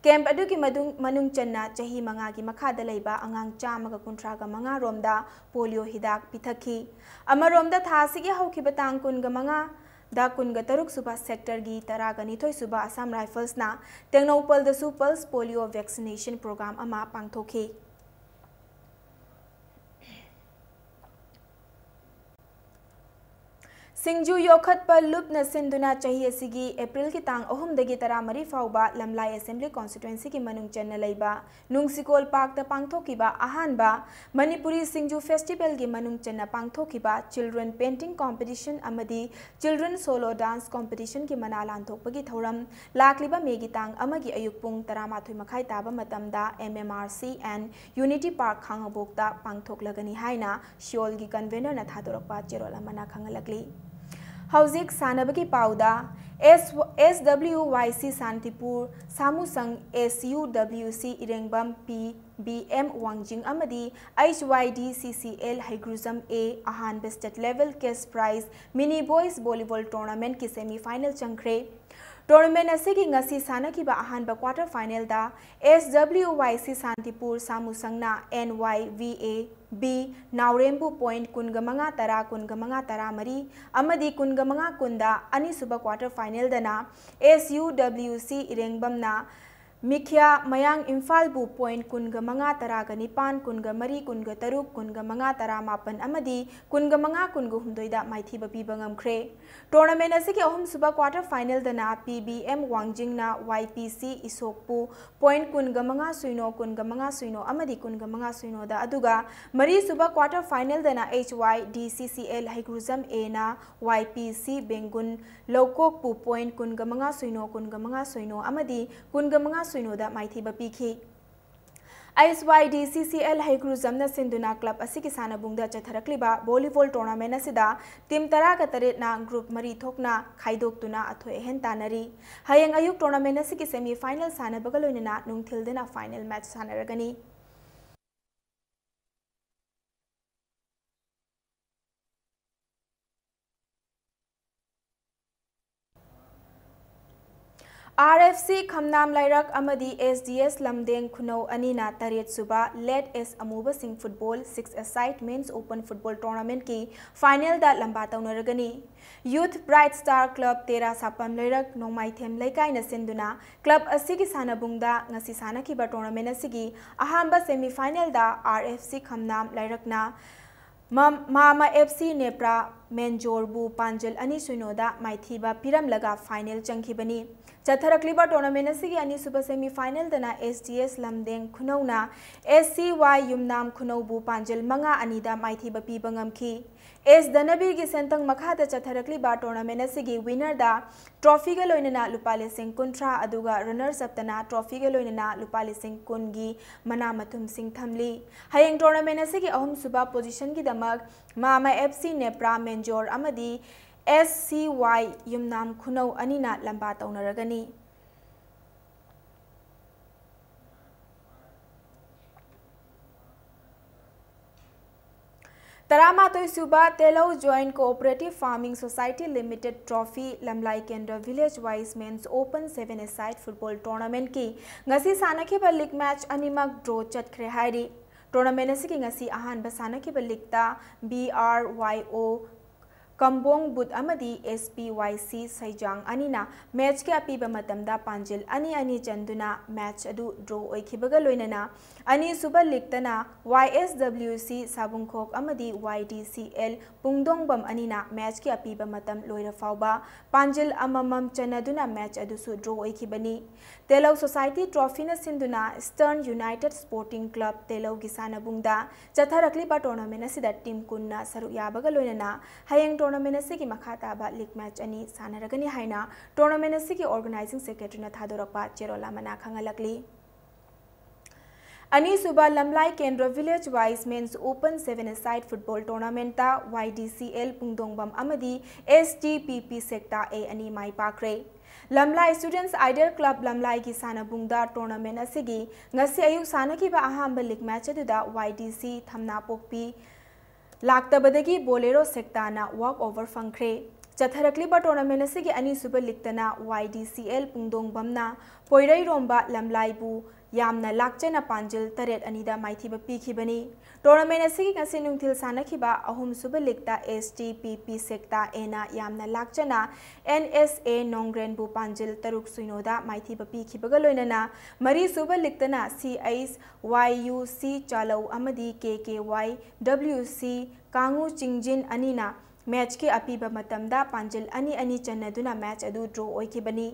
Camp ꯑꯗꯨꯒꯤ ꯃꯗꯨꯡ-, ꯃꯅꯨꯡ ꯆꯟꯅ ꯆꯍꯤ ꯃꯉꯥꯒꯤ ꯃꯈꯥꯗ ꯂꯩꯕ ꯑꯉꯥꯡ ꯆꯥꯝꯃꯒ ꯀꯨꯟꯊ꯭ꯔꯥꯒ ꯃꯉꯥ ꯔꯣꯝꯗ polio ꯍꯤꯗꯥꯛ ꯄꯤꯊꯛꯈꯤ꯫ ꯑꯃꯔꯣꯝꯗ ꯊꯥ ꯑꯁꯤꯒꯤ ꯍꯧꯈꯤꯕ ꯇꯥꯡ ꯀꯨꯟꯒ ꯃꯉꯥ ꯗ ꯀꯨꯟꯒ ꯇꯔꯨꯛ ꯁꯨꯕ ꯁꯦꯛꯇꯔꯒꯤ ꯇꯔꯥꯒ ꯅꯤꯊꯣꯏ ꯁꯨꯕ ꯑꯁꯥꯝ ꯔꯥꯏꯐꯜꯁꯅ ꯇꯦꯡꯅꯧꯄꯜꯗꯁꯨ ꯄꯜꯁ ꯄꯣꯂꯤꯑꯣ ꯚꯦꯛꯁꯤꯅꯦꯁꯟ ꯄ꯭ꯔꯣꯒ꯭ꯔꯥꯝ ꯑꯃ ꯄꯥꯡꯊꯣꯛꯈꯤ꯫ ꯁꯤꯡꯖꯨ ꯌꯣꯛꯈꯠꯄ ꯂꯨꯞꯅ ꯁꯤꯟꯗꯨꯅ ꯆꯍꯤ ꯑꯁꯤꯒꯤ ꯑꯦꯄ꯭ꯔꯤꯜꯒꯤ ꯇꯥꯡ ꯑꯍꯨꯝꯗꯒꯤ ꯇꯔꯥꯃꯔꯤ ꯐꯥꯎꯕ ꯂꯝꯂꯥꯏ ꯑꯦꯁꯦꯝꯕ꯭ꯂꯤ ꯀꯣꯟꯁꯇꯤꯇ꯭ꯋꯦꯟꯁꯤꯒꯤ ꯃꯅꯨꯡ ꯆꯟꯅ ꯂꯩꯕ ꯅꯨꯡꯁꯤꯀꯣꯜ ꯄꯥꯔꯛꯇ ꯄꯥꯡꯊꯣꯛꯈꯤꯕ ꯑꯍꯥꯟꯕ ꯃꯅꯤꯄꯨꯔꯤ ꯁꯤꯡꯖꯨ ꯐꯦꯁꯇꯤꯚꯦꯜꯒꯤ ꯃꯅꯨꯡ ꯆꯟꯅ ꯄꯥꯡꯊꯣꯛꯈꯤꯕ ꯆꯤꯜꯗ꯭ꯔꯦꯟ ꯄꯦꯟꯇꯤꯡ ꯀꯣꯝꯄꯤꯇꯤꯁꯟ ꯑꯃꯗꯤ ꯆꯤꯜꯗ꯭ꯔꯦꯟ ꯁꯣꯂꯣ ꯗꯥꯟꯁ ꯀꯣꯝꯄꯤꯇꯤꯁꯟꯒꯤ ꯃꯅꯥ ꯂꯥꯟꯊꯣꯛꯄꯒꯤ ꯊꯧꯔꯝ ꯂꯥꯛꯂꯤꯕ ꯃꯦꯒꯤ ꯇꯥꯡ ꯑꯃꯒꯤ ꯑꯌꯨꯛ ꯄꯨꯡ ꯇꯔꯥꯃꯥꯊꯣꯏ ꯃꯈꯥꯏ ꯇꯥꯕ ꯃꯇꯝꯗ M M R C and Unity Park ꯈꯥꯉꯕꯣꯛꯇ ꯄꯥꯡꯊꯣꯛꯂꯒꯅꯤ ꯍꯥꯏꯅ ꯁꯤꯑꯣꯜꯒꯤ ꯀꯟꯚꯦꯅꯔꯅ ꯊꯥꯗꯣꯔꯛꯄ ꯆꯦꯔꯣꯜ ꯑꯃꯅ ꯈꯪꯍꯜꯂꯛꯂꯤ꯫ ꯍꯧꯖꯤꯛ ꯁꯥꯟꯅꯕꯒꯤ ꯄꯥꯎꯗ, S-, S W Y C ꯁꯥꯟꯇꯤꯄꯨꯔ ꯁꯥꯃꯨꯁꯪ S U W C ꯏꯔꯦꯡꯕꯝ P B M ꯋꯥꯡꯖꯤꯡ ꯑꯃꯗꯤ H Y D C C L ꯍꯩꯒ꯭ꯔꯨꯖꯝ A ꯑꯍꯥꯟꯕ state level cash prize mini boys volleyball tournamentꯀꯤ semi final ꯆꯪꯈ꯭ꯔꯦ꯫ Tournament ꯑꯁꯤꯒꯤ ꯉꯁꯤ ꯁꯥꯟꯅꯈꯤꯕ ꯑꯍꯥꯟꯕ quarter finalꯗ S W Y C ꯁꯥꯟꯇꯤꯄꯨꯔ ꯁꯥꯃꯨꯁꯪꯅ N Y V A B ꯅꯥꯎꯔꯦꯝꯕꯨ point ꯀꯨꯟꯒ ꯃꯉꯥ ꯇꯔꯥ, ꯀꯨꯟꯒ ꯃꯉꯥ ꯇꯔꯥꯃꯔꯤ ꯑꯃꯗꯤ ꯀꯨꯟꯒ ꯃꯉꯥ ꯀꯨꯟꯗ, ꯑꯅꯤꯁꯨꯕ quarter finalꯗꯅ S U W C ꯏꯔꯦꯡꯕꯝꯅ ꯃꯤꯈ꯭ꯌꯥ ꯃꯌꯥꯡ ꯏꯝꯐꯥꯜꯕꯨ point ꯀꯨꯟꯒ ꯃꯉꯥ ꯇꯔꯥꯒ ꯅꯤꯄꯥꯟ, ꯀꯨꯟꯒ ꯃꯔꯤ ꯀꯨꯟꯒ ꯇꯔꯨꯛ, ꯀꯨꯟꯒ ꯃꯉꯥ ꯇꯔꯥꯃꯥꯄꯟ ꯑꯃꯗꯤ ꯀꯨꯟꯒ ꯃꯉꯥ ꯀꯨꯟꯒ ꯍꯨꯝꯗꯣꯏꯗ ꯃꯥꯏꯊꯤꯕ ꯄꯤꯕ ꯉꯝꯈ꯭ꯔꯦ꯫ Tournament ꯑꯁꯤꯒꯤ ꯑꯍꯨꯝꯁꯨꯕ quarter finalꯗꯅ P B M ꯋꯥꯡꯖꯤꯡꯅ Y P C ꯏꯁꯣꯛꯄꯨ point ꯀꯨꯟꯒ ꯃꯉꯥ ꯁꯨꯏꯅꯣ, ꯀꯨꯟꯒ ꯃꯉꯥ ꯁꯨꯏꯅꯣ ꯑꯃꯗꯤ ꯀꯨꯟꯒ ꯃꯉꯥ ꯁꯨꯏꯅꯣꯗ, ꯑꯗꯨꯒ ꯃꯔꯤꯁꯨꯕ quarter finalꯗꯅ H Y D C C L ꯍꯩꯒ꯭ꯔꯨꯖꯝ Aꯅ Y P C ꯕꯦꯡꯒꯨꯟ ꯂꯧꯀꯣꯛꯄꯨ point ꯀꯨꯟꯒ ꯃꯉꯥ ꯁꯨꯏꯅꯣ, ꯀꯨꯟꯒ ꯃꯉꯥ ꯁꯨꯏꯅꯣ ꯑꯃꯗꯤ ꯀꯨꯟꯒ ꯃꯉꯥ ꯁꯨꯏꯅꯣꯗ ꯃꯥꯏꯊꯤꯕ ꯄꯤꯈꯤ꯫ H Y D C C L ꯍꯩꯒ꯭ꯔꯨꯖꯝꯅ ꯁꯤꯟꯗꯨꯅ club ꯑꯁꯤꯒꯤ ꯁꯥꯟꯅꯕꯨꯡꯗ ꯆꯠꯊꯔꯛꯂꯤꯕ volleyball tournament ꯑꯁꯤꯗ team ꯇꯔꯥꯒ ꯇꯔꯦꯠꯅ group ꯃꯔꯤ ꯊꯣꯛꯅ ꯈꯥꯏꯗꯣꯛꯇꯨꯅ ꯑꯊꯣꯏ ꯑꯍꯦꯟ ꯇꯥꯟꯅꯔꯤ꯫ ꯍꯌꯦꯡ ꯑꯌꯨꯛ tournament ꯑꯁꯤꯒꯤ semi final ꯁꯥꯟꯅꯕꯒ ꯂꯣꯏꯅꯅ ꯅꯨꯡꯊꯤꯜꯗꯅ final match ꯁꯥꯟꯅꯔꯒꯅꯤ꯫ RFC ꯈꯝꯅꯥꯝ ꯂꯩꯔꯛ ꯑꯃꯗꯤ SDS ꯂꯝꯗꯦꯡ ꯈꯨꯅꯧ ꯑꯅꯤꯅ ꯇꯔꯦꯠ ꯁꯨꯕ Let S ꯑꯃꯨꯕꯁꯤꯡ Football Six Aside Men's Open Football Tournamentꯀꯤ finalꯗ ꯂꯝꯕꯥ ꯇꯧꯅꯔꯒꯅꯤ꯫ Youth Bright Star Club ꯇꯦꯔꯥ ꯁꯥꯄꯝ ꯂꯩꯔꯛ ꯅꯣꯡꯃꯥꯏꯊꯦꯝ ꯂꯩꯀꯥꯏꯅ ꯁꯤꯟꯗꯨꯅ club ꯑꯁꯤꯒꯤ ꯁꯥꯟꯅꯕꯨꯡꯗ ꯉꯁꯤ ꯁꯥꯟꯅꯈꯤꯕ tournament ꯑꯁꯤꯒꯤ ꯑꯍꯥꯟꯕ semifinalꯗ RFC ꯈꯝꯅꯥꯝ ꯂꯩꯔꯛꯅ ꯃ-, ꯃꯥꯃ FC ꯅꯦꯄ꯭ꯔꯥ ꯃꯦꯟꯖꯣꯔꯕꯨ ꯄꯥꯟꯖꯜ ꯑꯅꯤ ꯁꯤꯅꯣꯗ ꯃꯥꯏꯊꯤꯕ ꯄꯤꯔꯝꯂꯒ final ꯆꯪꯈꯤꯕꯅꯤ꯫ ꯆꯠꯊꯔꯛꯂꯤꯕ tournament ꯑꯁꯤꯒꯤ ꯑꯅꯤꯁꯨꯕ semifinalꯗꯅ SDS ꯂꯝꯗꯦꯡ ꯈꯨꯅꯧꯅ SCY ꯌꯨꯝꯅꯥꯝ ꯈꯨꯅꯧꯕꯨ ꯄꯥꯟꯖꯜ ꯃꯉꯥ ꯑꯅꯤꯗ ꯃꯥꯏꯊꯤꯕ ꯄꯤꯕ ꯉꯝꯈꯤ꯫ S ꯙꯅꯕꯤꯔꯒꯤ ꯁꯦꯟꯊꯪ ꯃꯈꯥꯗ ꯆꯠꯊꯔꯛꯂꯤꯕ tournament ꯑꯁꯤꯒꯤ winnerꯗ trophyꯒ ꯂꯣꯏꯅꯅ ꯂꯨꯄꯥ ꯂꯤꯁꯤꯡ ꯀꯨꯟꯊ꯭ꯔꯥ ꯑꯗꯨꯒ runners upꯇꯅ trophyꯒ ꯂꯣꯏꯅꯅ ꯂꯨꯄꯥ ꯂꯤꯁꯤꯡ ꯀꯨꯟꯒꯤ ꯃꯅꯥ ꯃꯊꯨꯝꯁꯤꯡ ꯊꯝꯂꯤ꯫ ꯍꯌꯦꯡ tournament ꯑꯁꯤꯒꯤ ꯑꯍꯨꯝꯁꯨꯕ positionꯒꯤꯗꯃꯛ ꯃꯥꯃ FC ꯅꯦꯄ꯭ꯔꯥ ꯃꯦꯟꯖꯣꯔ ꯑꯃꯗꯤ SCY ꯌꯨꯝꯅꯥꯝ ꯈꯨꯅꯧ ꯑꯅꯤꯅ ꯂꯝꯕꯥ ꯇꯧꯅꯔꯒꯅꯤ꯫ ꯇꯔꯥꯃꯥꯊꯣꯏ ꯁꯨꯕ ꯇꯦꯂꯧ Joint Cooperative Farming Society Limited Trophy ꯂꯝꯂꯥꯏ ꯀꯦꯟꯗ꯭ꯔ Village Wise Men's Open Seven Aside Football Tournamentꯀꯤ ꯉꯁꯤ ꯁꯥꯟꯅꯈꯤꯕ league match ꯑꯅꯤꯃꯛ draw ꯆꯠꯈ꯭ꯔꯦ ꯍꯥꯏꯔꯤ꯫ Tournament ꯑꯁꯤꯒꯤ ꯉꯁꯤ ꯑꯍꯥꯟꯕ ꯁꯥꯟꯅꯈꯤꯕ leagueꯇ BRYO ꯀꯝꯕꯣꯡ ꯕꯨꯠ ꯑꯃꯗꯤ SPYC ꯁꯩꯖꯥꯡ ꯑꯅꯤꯅ matchꯀꯤ ꯑꯄꯤꯕ ꯃꯇꯝꯗ ꯄꯥꯟꯖꯤꯜ ꯑꯅꯤ ꯑꯅꯤ ꯆꯟꯗꯨꯅ match ꯑꯗꯨ draw ꯑꯣꯏꯈꯤꯕꯒ ꯂꯣꯏꯅꯅ ꯑꯅꯤꯁꯨꯕ leagueꯇꯅ YSWC ꯁꯥꯕꯨꯡꯈꯣꯛ ꯑꯃꯗꯤ YDCL ꯄꯨꯡꯗꯣꯡꯕꯝ ꯑꯅꯤꯅ matchꯀꯤ ꯑꯄꯤꯕ ꯃꯇꯝ ꯂꯣꯏꯔ ꯐꯥꯎꯕ ꯄꯥꯟꯖꯤꯜ ꯑꯃꯃꯝ ꯆꯟꯅꯗꯨꯅ match ꯑꯗꯨꯁꯨ draw ꯑꯣꯏꯈꯤꯕꯅꯤ꯫ ꯇꯦꯂꯧ Society Trophyꯅ ꯁꯤꯟꯗꯨꯅ Eastern United Sporting Club ꯇꯦꯂꯧꯒꯤ ꯁꯥꯟꯅꯕꯨꯡꯗ ꯆꯠꯊꯔꯛꯂꯤꯕ tournament ꯑꯁꯤꯗ team ꯀꯨꯟꯅ ꯁꯔꯨꯛ ꯌꯥꯕꯒ ꯂꯣꯏꯅꯅ ꯍꯌꯦꯡ tournament ꯑꯁꯤꯒꯤ ꯃꯈꯥ ꯇꯥꯕ league match ꯑꯅꯤ ꯁꯥꯟꯅꯔꯒꯅꯤ ꯍꯥꯏꯅ tournament ꯑꯁꯤꯒꯤ organizing secretaryꯅ ꯊꯥꯗꯣꯔꯛꯄ ꯆꯦꯔꯣꯜ ꯑꯃꯅ ꯈꯪꯍꯜꯂꯛꯂꯤ꯫ ꯑꯅꯤꯁꯨꯕ ꯂꯝꯂꯥꯏ ꯀꯦꯟꯗ꯭ꯔ Village Wise Men's Open Seven Aside Football Tournamentꯇ YDCL ꯄꯨꯡꯗꯣꯡꯕꯝ ꯑꯃꯗꯤ STPP Sector A ꯑꯅꯤ ꯃꯥꯏ ꯄꯥꯛꯈ꯭ꯔꯦ꯫ ꯂꯝꯂꯥꯏ Students Idol Club ꯂꯝꯂꯥꯏꯒꯤ ꯁꯥꯟꯅꯕꯨꯡꯗ tournament ꯑꯁꯤꯒꯤ ꯉꯁꯤ ꯑꯌꯨꯛ ꯁꯥꯟꯅꯈꯤꯕ ꯑꯍꯥꯟꯕ league match ꯑꯗꯨꯗ YDC ꯊꯝꯅꯥꯄꯣꯛꯄꯤ ꯂꯥꯛꯇꯕꯗꯒꯤ Bolero Sectorꯅ walk over ꯐꯪꯈ꯭ꯔꯦ꯫ ꯆꯠꯊꯔꯛꯂꯤꯕ tournament ꯑꯁꯤꯒꯤ ꯑꯅꯤꯁꯨꯕ ꯂꯤꯛꯇꯅ ꯋꯥꯏ ꯗꯤ ꯁꯤ ꯑꯦꯜ ꯄꯨꯡꯗꯣꯡꯕꯝꯅ ꯄꯣꯏꯔꯩꯔꯣꯝꯕ ꯂꯝꯂꯥꯏꯕꯨ ꯌꯥꯝꯅ ꯂꯥꯛꯆꯅ ꯄꯥꯟꯖꯤꯜ ꯇꯔꯦꯠ ꯑꯅꯤꯗ ꯃꯥꯏꯊꯤꯕ ꯄꯤꯈꯤꯕꯅꯤ꯫ Tournament ꯑꯁꯤꯒꯤ ꯉꯁꯤ ꯅꯨꯡꯊꯤꯜ ꯁꯥꯟꯅꯈꯤꯕ ꯑꯍꯨꯝꯁꯨꯕ ꯂꯤꯛꯇ ꯑꯦꯁ ꯇꯤ ꯄꯤ ꯄꯤ ꯁꯦꯛꯇꯥ ꯑꯦꯅ ꯌꯥꯝꯅ ꯂꯥꯛꯆꯅ ꯑꯦꯟ ꯑꯦꯁ ꯑꯦ ꯅꯣꯡꯒ꯭ꯔꯦꯟꯕꯨ ꯄꯥꯟꯖꯤꯜ ꯇꯔꯨꯛ ꯁꯤꯅꯣꯗ ꯃꯥꯏꯊꯤꯕ ꯄꯤꯈꯤꯕꯒ ꯂꯣꯏꯅꯅ ꯃꯔꯤꯁꯨꯕ ꯂꯤꯛꯇꯅ ꯁꯤ ꯑꯩꯆ ꯋꯥꯏ ꯌꯨ ꯁꯤ ꯆꯥꯂꯧ ꯑꯃꯗꯤ ꯀꯦ ꯀꯦ ꯋꯥꯏ ꯗꯕ꯭ꯂꯤꯎ ꯁꯤ ꯀꯥꯡꯉꯨ ꯆꯤꯡꯖꯤꯟ ꯑꯅꯤꯅ ꯃꯦꯠꯆꯀꯤ ꯑꯄꯤꯕ ꯃꯇꯝꯗ ꯄꯥꯟꯖꯤꯜ ꯑꯅꯤ ꯑꯅꯤ ꯆꯟꯅꯗꯨꯅ ꯃꯦꯠꯆ ꯑꯗꯨ ꯗ꯭ꯔꯣ ꯑꯣꯏꯈꯤꯕꯅꯤ꯫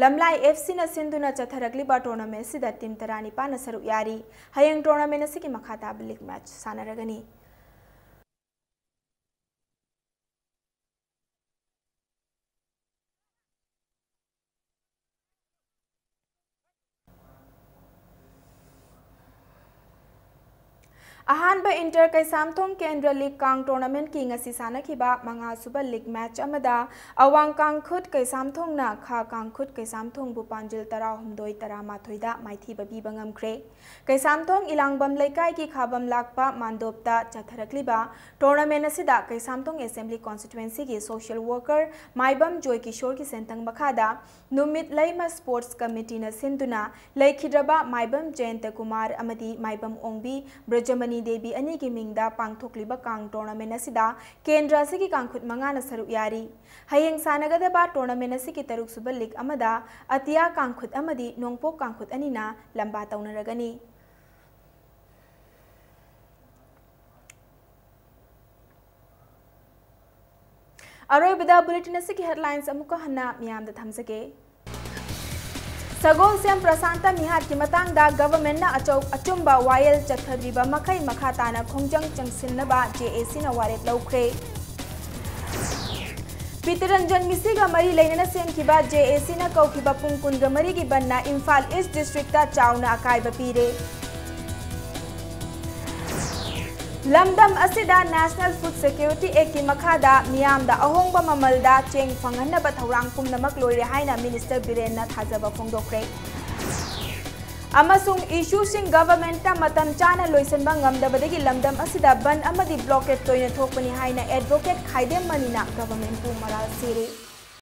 ꯂꯝꯂꯥꯏ ꯑꯦꯐ ꯁꯤꯅ ꯁꯤꯟꯗꯨꯅ ꯆꯠꯊꯔꯛꯂꯤꯕ tournament ꯑꯁꯤꯗ team ꯇꯔꯥꯅꯤꯄꯥꯟꯅ ꯁꯔꯨꯛ ꯌꯥꯔꯤ꯫ ꯍꯌꯦꯡ tournament ꯑꯁꯤꯒꯤ ꯃꯈꯥ ꯇꯥꯕ ꯂꯤꯛ ꯃꯦꯠꯆ ꯁꯥꯟꯅꯔꯒꯅꯤ꯫ ꯑꯍꯥꯟꯕ ꯏꯟꯇꯔ ꯀꯩꯁꯥꯝꯊꯣꯡ ꯀꯦꯟꯗ꯭ꯔ ꯂꯤꯛ ꯀꯥꯡ tournamentꯀꯤ ꯉꯁꯤ ꯁꯥꯟꯅꯈꯤꯕ ꯃꯉꯥꯁꯨꯕ ꯂꯤꯛ ꯃꯦꯠꯆ ꯑꯃꯗ ꯑꯋꯥꯡ ꯀꯥꯡꯈꯨꯠ ꯀꯩꯁꯥꯝꯊꯣꯡꯅ ꯈꯥ ꯀꯥꯡꯈꯨꯠ ꯀꯩꯁꯥꯝꯊꯣꯡꯕꯨ ꯄꯥꯟꯖꯤꯜ ꯇꯔꯥꯍꯨꯝꯗꯣꯏ ꯇꯔꯥꯃꯥꯊꯣꯏꯗ ꯃꯥꯏꯊꯤꯕ ꯄꯤꯕ ꯉꯝꯈ꯭ꯔꯦ꯫ ꯀꯩꯁꯥꯝꯊꯣꯡ ꯏꯂꯥꯡꯕꯝ ꯂꯩꯀꯥꯏꯒꯤ ꯈꯥꯕꯝ ꯂꯥꯛꯄ ꯃꯥꯟꯗꯣꯞꯇ ꯆꯠꯊꯔꯛꯂꯤꯕ tournament ꯑꯁꯤꯗ ꯀꯩꯁꯥꯝꯊꯣꯡ assembly constituencyꯒꯤ social worker ꯃꯥꯏꯕꯝ ꯖꯣꯏ ꯀꯤꯁꯣꯔꯒꯤ ꯁꯦꯟꯊꯪ ꯃꯈꯥꯗ ꯅꯨꯃꯤꯠ ꯂꯩꯃ sports committeeꯅ ꯁꯤꯟꯗꯨꯅ ꯂꯩꯈꯤꯗ꯭ꯔꯕ ꯃꯥꯏꯕꯝ ꯖꯌꯟꯇ ꯀꯨꯃꯥꯔ ꯑꯃꯗꯤ ꯃꯥꯏꯕꯝ ꯑꯣꯡꯕꯤ ꯕ꯭ꯔꯖꯃꯅꯤ ꯗꯦꯕꯤ ꯑꯅꯤꯒꯤ ꯃꯤꯡꯗ ꯄꯥꯡꯊꯣꯛꯂꯤꯕ ꯀꯥꯡ tournament ꯑꯁꯤꯗ ꯀꯦꯟꯗ꯭ꯔ ꯑꯁꯤꯒꯤ ꯀꯥꯡꯈꯨꯠ ꯃꯉꯥꯅ ꯁꯔꯨꯛ ꯌꯥꯔꯤ꯫ ꯍꯌꯦꯡ ꯁꯥꯟꯅꯒꯗꯕ tournament ꯑꯁꯤꯒꯤ ꯇꯔꯨꯛꯁꯨꯕ ꯂꯤꯛ ꯑꯃꯗ ꯑꯇꯤꯌꯥ ꯀꯥꯡꯈꯨꯠ ꯑꯃꯗꯤ ꯅꯣꯡꯄꯣꯛ ꯀꯥꯡꯈꯨꯠ ꯑꯅꯤꯅ ꯂꯝꯕꯥ ꯇꯧꯅꯔꯒꯅꯤ꯫ ꯑꯔꯣꯏꯕꯗ bulletin ꯑꯁꯤꯒꯤ headlines ꯑꯃꯨꯛꯀ ꯍꯟꯅ ꯃꯤꯌꯥꯝꯗ ꯊꯝꯖꯒꯦ꯫ ꯁꯒꯣꯜꯁꯦꯝ ꯄ꯭ꯔꯁꯥꯟꯇ ꯃꯤꯍꯥꯠꯀꯤ ꯃꯇꯥꯡꯗ governmentꯅ ꯑꯆꯧ-, ꯑꯆꯨꯝꯕ ꯋꯥꯌꯦꯜ ꯆꯠꯊꯗ꯭ꯔꯤꯕ ꯃꯈꯩ ꯃꯈꯥ ꯇꯥꯅ ꯈꯣꯡꯖꯪ ꯆꯪꯁꯤꯟꯅꯕ ꯖꯦ ꯑꯦ ꯁꯤꯅ ꯋꯥꯔꯦꯞ ꯂꯧꯈ꯭ꯔꯦ꯫ ꯄꯤꯇꯔꯟꯖꯟ ꯃꯤꯁꯤꯒ ꯃꯔꯤ ꯂꯩꯅꯅ ꯁꯦꯝꯈꯤꯕ ꯖꯦ ꯑꯦ ꯁꯤꯅ ꯀꯧꯈꯤꯕ ꯄꯨꯡ ꯀꯨꯟꯒ ꯃꯔꯤꯒꯤ ꯕꯟꯅ ꯏꯝꯐꯥꯜ ꯏꯁ districtꯇ ꯆꯥꯎꯅ ꯑꯀꯥꯏꯕ ꯄꯤꯔꯦ꯫ ꯂꯝꯗꯝ ꯑꯁꯤꯗ National Food Security Actꯀꯤ ꯃꯈꯥꯗ ꯃꯤꯌꯥꯝꯗ ꯑꯍꯣꯡꯕ ꯃꯃꯜꯗ ꯆꯦꯡ ꯐꯪꯍꯟꯅꯕ ꯊꯧꯔꯥꯡ ꯄꯨꯝꯅꯃꯛ ꯂꯣꯏꯔꯦ ꯍꯥꯏꯅ Minister ꯕꯤꯔꯦꯟꯅ ꯊꯥꯖꯕ ꯐꯣꯡꯗꯣꯛꯈ꯭ꯔꯦ꯫ ꯑꯃꯁꯨꯡ issueꯁꯤꯡ governmentꯇ ꯃꯇꯝ ꯆꯥꯅ ꯂꯣꯏꯁꯤꯟꯕ ꯉꯝꯗꯕꯗꯒꯤ ꯂꯝꯗꯝ ꯑꯁꯤꯗ ꯕꯟꯗ ꯑꯃꯗꯤ blockade ꯇꯣꯏꯅ ꯊꯣꯛꯄꯅꯤ ꯍꯥꯏꯅ advocate ꯈꯥꯏꯗꯦꯝ ꯃꯅꯤꯅ governmentꯄꯨ ꯃꯔꯥꯜ ꯁꯤꯔꯤ꯫